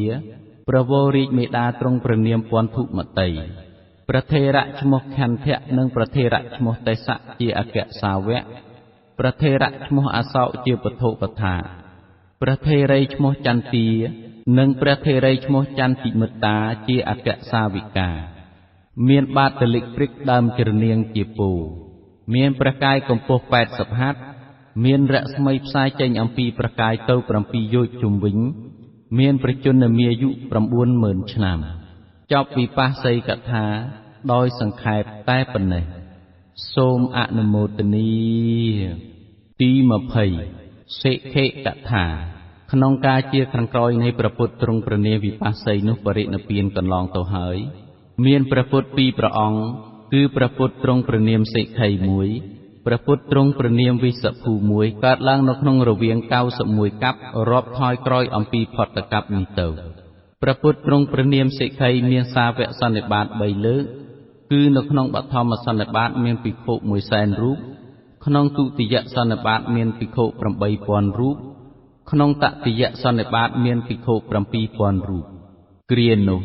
ព្រះវររាជមេដាទ្រង់ព្រះនាមពន្ធុមតីព្រះថេរៈឈ្មោះខន្ធៈនិងព្រះថេរៈឈ្មោះទេសៈជាអគ្គសាវកព្រះថេរៈឈ្មោះអសោកជាពធុបថាព្រះថេរីឈ្មោះចន្ទានិងព្រះថេរីឈ្មោះចន្ទិមិត្តាជាអគ្គសាវិកាមានបាតលិកព្រិចដើមជ្រនាងជាពូមានព្រះកាយកម្ពស់80ហត្ថមានរស្មីផ្សាយចេញអំពីព្រះកាយទៅ7យោជន៍ជុំវិញមានព្រះជន្មាយុ90000ឆ្នាំចប់វិបស្សីកថាដោយសង្ខេបតែប៉ុណ្ណេះសូមអនុមោទនាទី20សិក្ខិកថាក្នុងការជាខាងក្រោយនៃព្រះពុទ្ធទ្រង់ព្រះនាមវិបស្សីនោះបរិនិព្វានកន្លងទៅហើយមានព្រះពុទ្ធពីរព្រះអង្គគឺព្រះពុទ្ធទ្រង់ព្រះនាមសិក្ខីមួយព្រះពុទ្ធទ្រង់ព្រះនាមវិសភូមួយកើតឡើងនៅក្នុងរវាង91កັບរាប់ថយក្រោយអំពីផុតកັບនេះទៅព្រះពុទ្ធទ្រង់ព្រះនាមសិក្ខីមានសាវកសន្និបាត3លើកគឺនៅក្នុងបឋមសន្និបាតមានភិក្ខុ100,000រូបក្នុងទុតិយសន្និបាតមានភិក្ខុ8000រូបក្នុងតតិយសន្និបាតមានភិក្ខុ7000រូបគ្រានោះ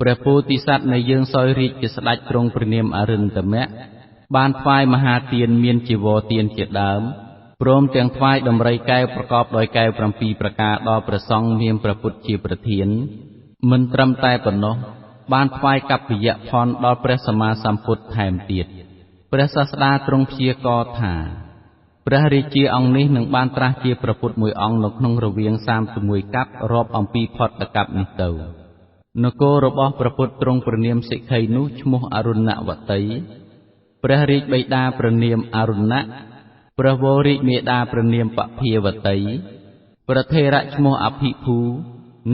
ព្រះពោធិសត្វនៃយើងសោយរាជជាស្ដេចទ្រង់ព្រះនាមអរិន្ទមៈបានថ្វាយមហាទានមានជីវរទានជាដើមព្រមទាំងថ្វាយដំរីកែវប្រកបដោយកែវ7ប្រការដល់ព្រះសង្ឃមានព្រះពុទ្ធជាប្រធានមិនត្រឹមតែប៉ុណ្ណោះបានថ្វាយកព្ពិយផនដល់ព្រះសម្មាសម្ពុទ្ធថែមទៀតព្រះសាស្តាទ្រង់ព្យាករណ៍ថាព្រះរាជាអង្គនេះនឹងបានត្រាស់ជាព្រះពុទ្ធមួយអង្គនៅក្នុងរវាង31កັບរាប់អំពីផុតកັບនេះទៅនគររបស់ព្រះពុទ្ធទ្រង់ព្រះនាមសិក្ខីនោះឈ្មោះអរុណវតីព្រះរាជបិតាព្រះនាមអរុណៈព្រះវររាជមេដាព្រះនាមពភាវតីព្រះថេរៈឈ្មោះអភិភូ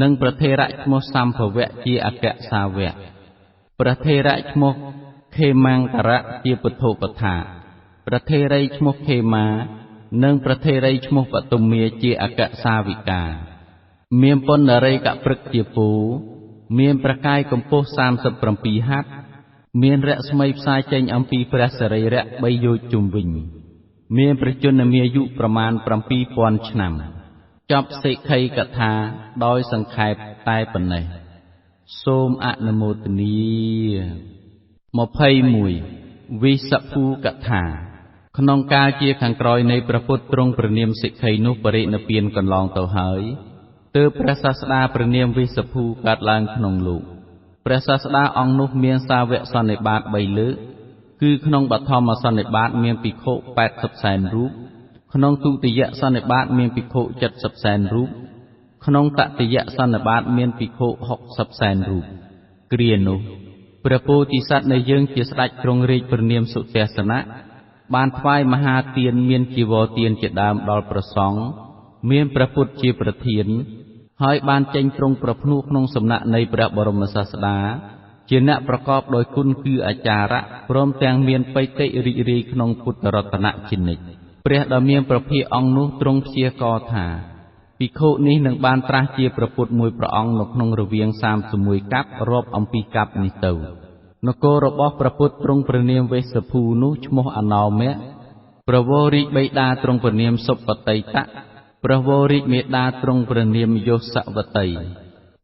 និងព្រះថេរៈឈ្មោះសម្ភវៈជាអគ្គសាវកព្រះថេរៈឈ្មោះខេមង្គរៈជាពុទ្ធោបថាព្រះថេរីឈ្មោះខេមានិងព្រះថេរីឈ្មោះបទុមាជាអគ្គសាវិកាមានពណ្ណរីកព្រឹកជាពូមានព្រះកាយកម្ពស់37ហត្ថមានរស្មីផ្សាយចេញអំពីព្រះសរីរៈ3យោជន៍ជុំវិញមានព្រះជន្មាយុប្រមាណ7000ឆ្នាំចប់សិក្ខីកថាដោយសង្ខេបតែប៉ុណ្ណេះសូមអនុមោទនា21វិសភូកថាក្នុងកាលជាខាងក្រោយនៃព្រះពុទ្ធទ្រង់ព្រះនាមសិក្ខីនោះបរិនិព្វានកន្លងទៅហើយទើបព្រះសាស្តាព្រះនាមវិសភូកើតឡើងក្នុងលោកព្រះសាស្តាអង្គនោះមានសាវកសន្និបាត3លើកគឺក្នុងបឋមសន្និបាតមានភិក្ខុ80សែនរូបក្នុងទុតិយសន្និបាតមានភិក្ខុ70សែនរូបក្នុងតតិយសន្និបាតមានភិក្ខុ60សែនរូបគ្រានោះព្រះពោធិសត្វនៃយើងជាស្ដេចទ្រង់រាជព្រះនាមសុទស្សនៈបានថ្វាយមហាទានមានជីវរទានជាដើមដល់ព្រះសង្ឃមានព្រះពុទ្ធជាប្រធានហើយបានចេញទ្រង់ប្រភ្នោះក្នុងសំណាក់នៃព្រះបរមសាស្តាជាអ្នកប្រកបដោយគុណគឺអាចារៈព្រមទាំងមានបិតិរីករាយក្នុងពុទ្ធរតនៈជានិច្ចព្រះដ៏មានព្រះភិក្ខអង្គនោះទ្រង់ព្យាករណ៍ថាភិក្ខុនេះនឹងបានត្រាស់ជាព្រះពុទ្ធមួយព្រះអង្គនៅក្នុងរវាង31កັບរាប់អំពីកັບនេះទៅនគររបស់ព្រះពុទ្ធទ្រង់ព្រះនាមវេស្សភូនោះឈ្មោះអនោមៈព្រះវររាជបិតាទ្រង់ព្រះនាមសុបតីតៈព្រះវររាជមេដាទ្រង់ព្រះនាមយោសវតី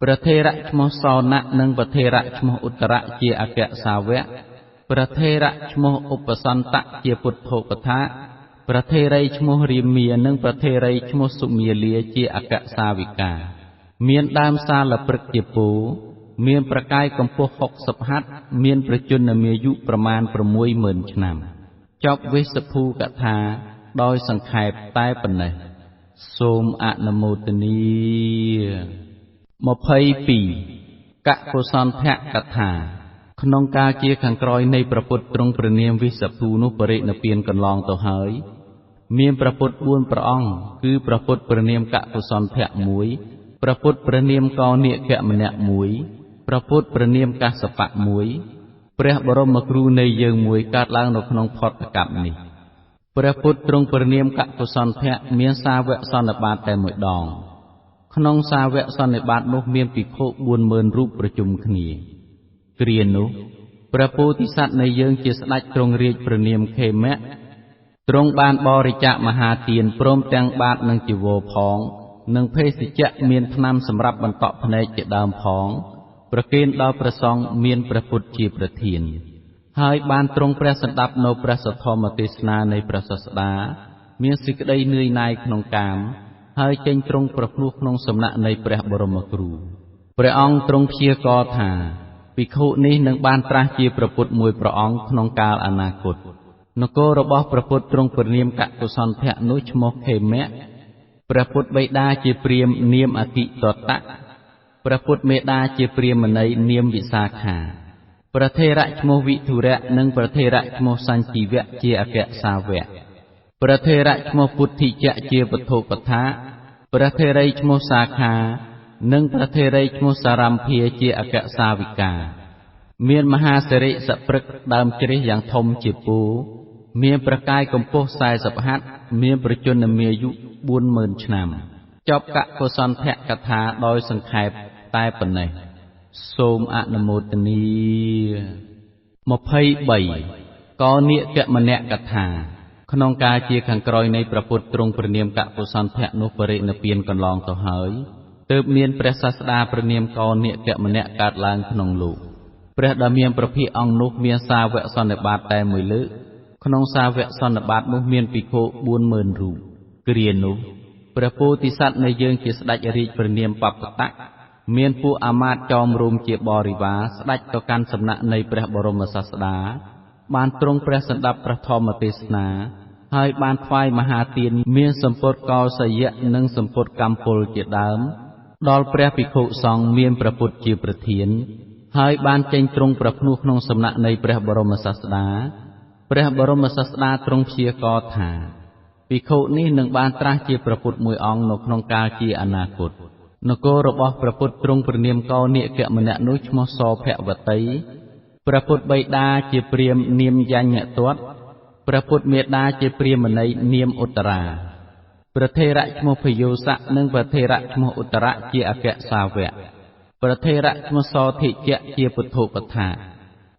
ព្រះថេរៈឈ្មោះសោណៈនិងព្រះថេរៈឈ្មោះឧត្តរៈជាអគ្គសាវកព្រះថេរៈឈ្មោះឧបសន្តៈជាពុទ្ធោបថាព្រះថេរីឈ្មោះរាមានិងព្រះថេរីឈ្មោះសុមាលាជាអគ្គសាវិកាមានដើមសាលព្រឹកជាពូមានព្រះកាយកម្ពស់60ហត្ថមានព្រះជន្មាយុប្រមាណ60000ឆ្នាំចប់វិសភូកថាដោយសង្ខេបតែប៉ុណ្ណេះសូមអនុមោទនា22កកុសន្ធកថា ក្នុងកាលជាខាងក្រោយនៃព្រះពុទ្ធទ្រង់ព្រះនាមវិសភូនោះបរិនិព្វានកន្លងទៅហើយមានព្រះពុទ្ធ4ព្រះអង្គគឺព្រះពុទ្ធព្រះនាមកុសន្ធៈ1ព្រះពុទ្ធព្រះនាមកោនិគមណៈ1ព្រះពុទ្ធព្រះនាមកាសបៈ1ព្រះបរមគ្រូនៃយើងមួយកើតឡើងនៅក្នុងផុតកប្បនេះព្រះពុទ្ធទ្រង់ព្រះនាមកុសន្ធៈមានសាវកសន្និបាតតែមួយដងក្នុងសាវកសន្និបាតនោះមានភិក្ខុ40000រូបប្រជុំគ្នាគ្រានោះព្រះពោធិសត្វនៃយើងជាស្ដេចទ្រង់រាជព្រះនាមខេមៈទ្រង់បានបរិច្ចាគមហាទានព្រមទាំងបាតនិងជីវរផងនិងភេសជ្ជៈមានថ្នាំសម្រាប់បន្តក់ភ្នែកជាដើមផងប្រគេនដល់ព្រះសង្ឃមានព្រះពុទ្ធជាប្រធានហើយបានទ្រង់ព្រះសន្តាប់នៅព្រះសទ្ធម្មទេសនានៃព្រះសាស្តាមានសេចក្តីនឿយណាយក្នុងកាមហើយចេញទ្រង់ប្រភ្លោះក្នុងសំណាក់នៃព្រះបរមគ្រូព្រះអង្គទ្រង់ព្យាករណ៍ថាភិក្ខុនេះនឹងបានត្រាស់ជាព្រះពុទ្ធមួយព្រះអង្គក្នុងកាលអនាគតនគររបស់ព្រះពុទ្ធទ្រង់ព្រះនាមកុសន្ធៈនោះឈ្មោះខេមៈព្រះពុទ្ធបិតាជាព្រាហ្មណ៍នាមអគិតតៈព្រះពុទ្ធមេដាជាព្រាហ្មណីនាមវិសាខាព្រះថេរៈឈ្មោះវិធុរៈនិងព្រះថេរៈឈ្មោះសញ្ជីវៈជាអគ្គសាវកព្រះថេរៈឈ្មោះពុទ្ធិជៈជាវត្ថុបដ្ឋាព្រះថេរីឈ្មោះសាខានិងព្រះថេរីឈ្មោះសារំភាជាអគ្គសាវិកាមានមហាសិរិសព្រឹកដើមជ្រេះយ៉ាងធំជាពូមានប្រកាយកម្ពស់40ហត្ថមានប្រជជនមាយុ40000ឆ្នាំចប់កុសន្ធកថាដោយសង្ខេបតែប៉ុណ្ណេះសូមអនុមោទនា23កោនិគមនកថាក្នុងកាលជាខាងក្រោយនៃព្រះពុទ្ធទ្រង់ព្រះនាមកុសន្ធៈនោះបរិនិព្វានកន្លងទៅហើយទើបមានព្រះសាស្តាព្រះនាមកោនិគមនៈកើតឡើងក្នុងលោកព្រះដ៏មានព្រះភិក្ខអង្គនោះមានសាវកសន្និបាតតែមួយលើកក្នុងសាវកសន្និបាតនោះមានភិក្ខុ40000រូបគ្រានោះព្រះពោធិសត្វនៃយើងជាស្ដេចរាជព្រះនាមបពតៈមានពួកអាមាត្យចោមរោមជាបរិវារស្ដេចទៅកាន់សំណាក់នៃព្រះបរមសាស្តាបានទ្រង់ព្រះសន្តាប់ព្រះធម្មទេសនាហើយបានថ្វាយមហាទានមានសម្ពុតកោសយៈនិងសម្ពុតកម្ពលជាដើមដល់ព្រះភិក្ខុសង្ឃមានព្រះពុទ្ធជាប្រធានហើយបានចេញទ្រង់ព្រះភ្នោះក្នុងសំណាក់នៃព្រះបរមសាស្តាព្រះបរមសាស្តាទ្រង់ព្យាករណ៍ថាភិក្ខុនេះនឹងបានត្រាស់ជាព្រះពុទ្ធមួយអង្គនៅក្នុងកាលជាអនាគតនគររបស់ព្រះពុទ្ធទ្រង់ព្រះនាមកោនិគមនៈនោះឈ្មោះសភវតីព្រះពុទ្ធបិតាជាព្រាហ្មណ៍នាមយញ្ញទត្តព្រះពុទ្ធមេដាជាព្រាហ្មណីនាមឧត្តរាព្រះថេរៈឈ្មោះភយោសៈនិងព្រះថេរៈឈ្មោះឧត្តរៈជាអគ្គសាវកព្រះថេរៈឈ្មោះសធិជៈជាពុទ្ធោបដ្ឋា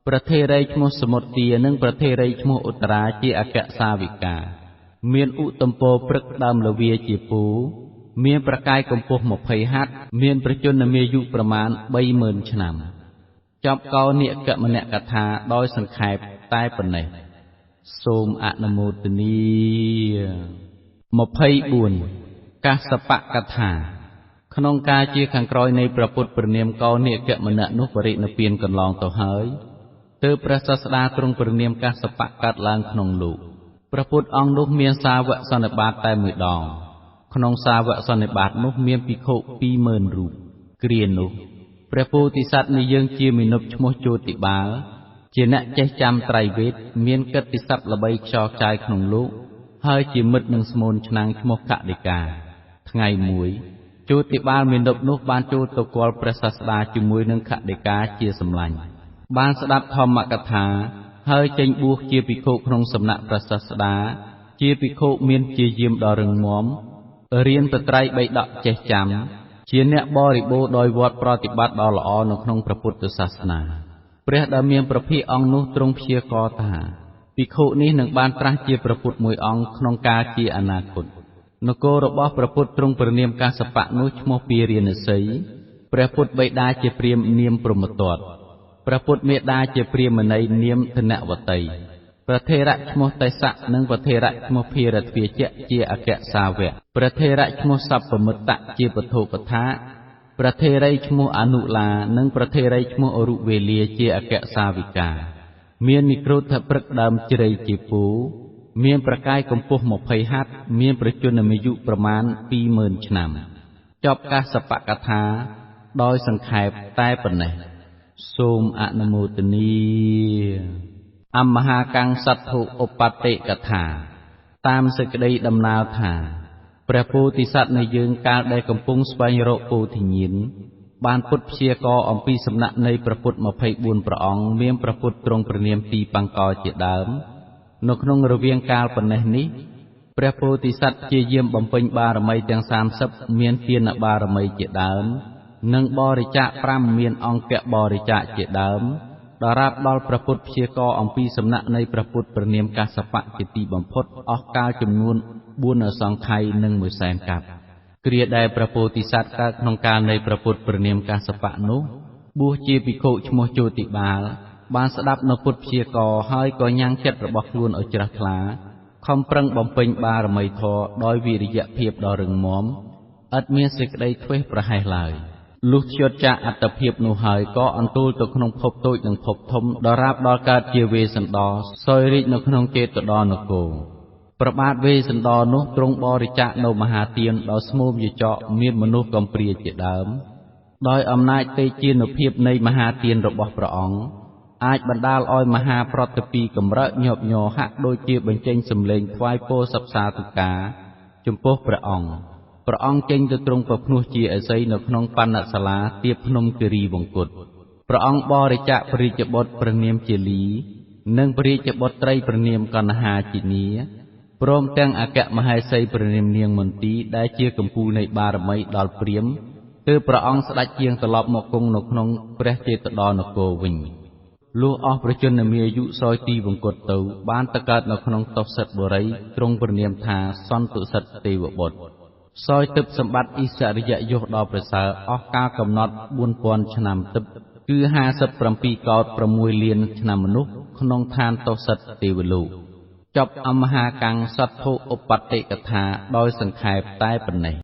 ព្រះថេរីឈ្មោះសមុទ្ទានិងព្រះថេរីឈ្មោះឧត្តរាជាអគ្គសាវិកាមានឧតំពោព្រឹកដើមលវាជាពូមានប្រកាយកម្ពស់20ហត្ថមានប្រជជនមាយុប្រមាណ30000ឆ្នាំចប់កោនិគមនកថាដោយសង្ខេបតែប៉ុណ្ណេះសូមអនុមោទនា24កាសបកថាក្នុងកាលជាខាងក្រោយនៃព្រះពុទ្ធព្រះនាមកោនិគមនៈនោះបរិនិព្វានកន្លងទៅហើយទើបព្រះសាស្តាទ្រង់ព្រះនាមកាសបៈកើតឡើងក្នុងលោកព្រះពុទ្ធអង្គនោះមានសាវកសន្និបាតតែមួយដងក្នុងសាវកសន្និបាតនោះមានភិក្ខុ20000រូបគ្រានោះព្រះពោធិសត្វនៃយើងជាមនុស្សឈ្មោះជោតិបាលជាអ្នកចេះចាំត្រៃវេទមានកិត្តិស័ព្ទល្បីខ្យល់ខ្ចាយក្នុងលោកហើយជាមិត្តនឹងស្មូនឆ្នាំងឈ្មោះកដិកាថ្ងៃមួយជោតិបាលមនុស្សនោះបានចូលទៅគាល់ព្រះសាស្តាជាមួយនឹងកដិកាជាសម្លាញ់បានស្ដាប់ធម្មកថាហើយចេញបួសជាភិក្ខុក្នុងសំណាក់ព្រះសាស្តាជាភិក្ខុមានជាយាមដ៏រឹងមាំរៀនប្រត្រៃបីដកចេះចាំជាអ្នកបរិបូរណ៍ដោយវត្តប្រតិបត្តិដ៏ល្អនៅក្នុងព្រះពុទ្ធសាសនាព្រះដ៏មានព្រះភិក្ខអង្គនោះទ្រង់ព្យាករណ៍ថាភិក្ខុនេះនឹងបានត្រាស់ជាព្រះពុទ្ធមួយអង្គក្នុងកាលជាអនាគតនគររបស់ព្រះពុទ្ធទ្រង់ព្រះនាមកាសបៈនោះឈ្មោះពារាណសីព្រះពុទ្ធបិតាជាព្រាហ្មណ៍នាមព្រហ្មទត្តព្រះពុទ្ធមេដាជាព្រាហ្មណីនាមធនវតីព្រះថេរៈឈ្មោះទេសៈនិងព្រះថេរៈឈ្មោះភារទ្វាជៈជាអគ្គសាវកព្រះថេរៈឈ្មោះសព្វមិត្តៈជាពធុបដ្ឋាព្រះថេរីឈ្មោះអនុឡានិងព្រះថេរីឈ្មោះអរុវេលាជាអគ្គសាវិកាមាននិក្រូធព្រឹកដើមជ្រៃជាពូមានប្រកាយកម្ពស់20ហត្ថមានប្រជជនមាយុប្រមាណ20000ឆ្នាំចប់កាសបកថាដោយសង្ខេបតែប៉ុណ្ណេះ សូមអនុមោទនាអមហាកាំងសត្ថុឧបតិកថាតាមសេចក្តីដំណើរថាព្រះពោធិសត្វនៃយើងកាលដែលកំពុងស្វែងរកពោធិញ្ញាណបានពុទ្ធព្យាករអំពីសំណាក់នៃព្រះពុទ្ធ24ព្រះអង្គមានព្រះពុទ្ធទ្រង់ព្រះនាមទីបង្កជាដើមនៅក្នុងរវាងកាលប៉ុណ្ណេះនេះព្រះពោធិសត្វព្យាយាមបំពេញបារមីទាំង30មានទានបារមីជាដើមនិងបរិច្ចាគ5មានអង្គបរិច្ចាគជាដើមដរាបដល់ព្រះពុទ្ធព្យាករអំពីសំណាក់នៃព្រះពុទ្ធព្រះនាមកាសបៈជាទីបំផុតអស់កាលចំនួន4អសង្ខ័យនិង1សែនកាប់គ្រាដែលព្រះពោធិសត្វកើតក្នុងកាលនៃព្រះពុទ្ធព្រះនាមកាសបៈនោះបួសជាភិក្ខុឈ្មោះជោតិបាលបានស្ដាប់នៅពុទ្ធព្យាករហើយក៏ញ៉ាំងចិត្តរបស់ខ្លួនឲ្យជ្រះថ្លាខំប្រឹងបំពេញបារមីធម៌ដោយវិរិយភាពដ៏រឹងមាំឥតមានសេចក្តីធ្វេសប្រហែសឡើយលុះធ្យុតចាកអត្តភាពនោះហើយក៏អន្ទូលទៅក្នុងភពតូចនិងភពធំដរាបដល់កើតជាវេស្សន្តរសោយរាជនៅក្នុងចេតដនគរព្រះបាទវេស្សន្តរនោះទ្រង់បរិច្ចាគនៅមហាទានដ៏ស្មូមយចកមានមនុស្សកំព្រាជាដើមដោយអំណាចទេជានុភាពនៃមហាទានរបស់ព្រះអង្គអាចបណ្ដាលឲ្យមហាប្រតិពីកម្រើកញាប់ញ័រហាក់ដូចជាបញ្ចេញសម្លេងថ្វាយពរសព្ទសាធុការចំពោះព្រះអង្គព្រះអង្គចេញទៅទ្រង់ប្រភ្នោះជាអសីនៅក្នុងបណ្ណសាលាទៀបភ្នំគិរីវង្គតព្រះអង្គបរិច្ចាគព្រះរាជបុត្រព្រះនាមជាលីនិងព្រះរាជបុត្រីព្រះនាមកណ្ហាជានីព្រមទាំងអគ្គមហេសីព្រះនាមនាងមន្ទីដែលជាកំពូលនៃបារមីដល់ព្រាហ្មណ៍ទើបព្រះអង្គស្ដេចជាងត្រឡប់មកគង់នៅក្នុងព្រះចេតដនគរវិញលុះអស់ប្រជជនមាយុសោយទីវង្គតទៅបានទៅកើតនៅក្នុងតុសិតបុរីទ្រង់ព្រះនាមថាសន្ទុសិទ្ធទេវបុត្រសោយទិព្វសម្បត្តិអិសរិយយសដ៏ប្រសើរអស់កាលកំណត់4000ឆ្នាំទិព្វគឺ57កោដ6លានឆ្នាំមនុស្សក្នុងឋានតុសិតទេវលោកចប់អមហាកាំងសត្ថុឧបតិកថាដោយសង្ខេបតែប៉ុណ្ណេះ។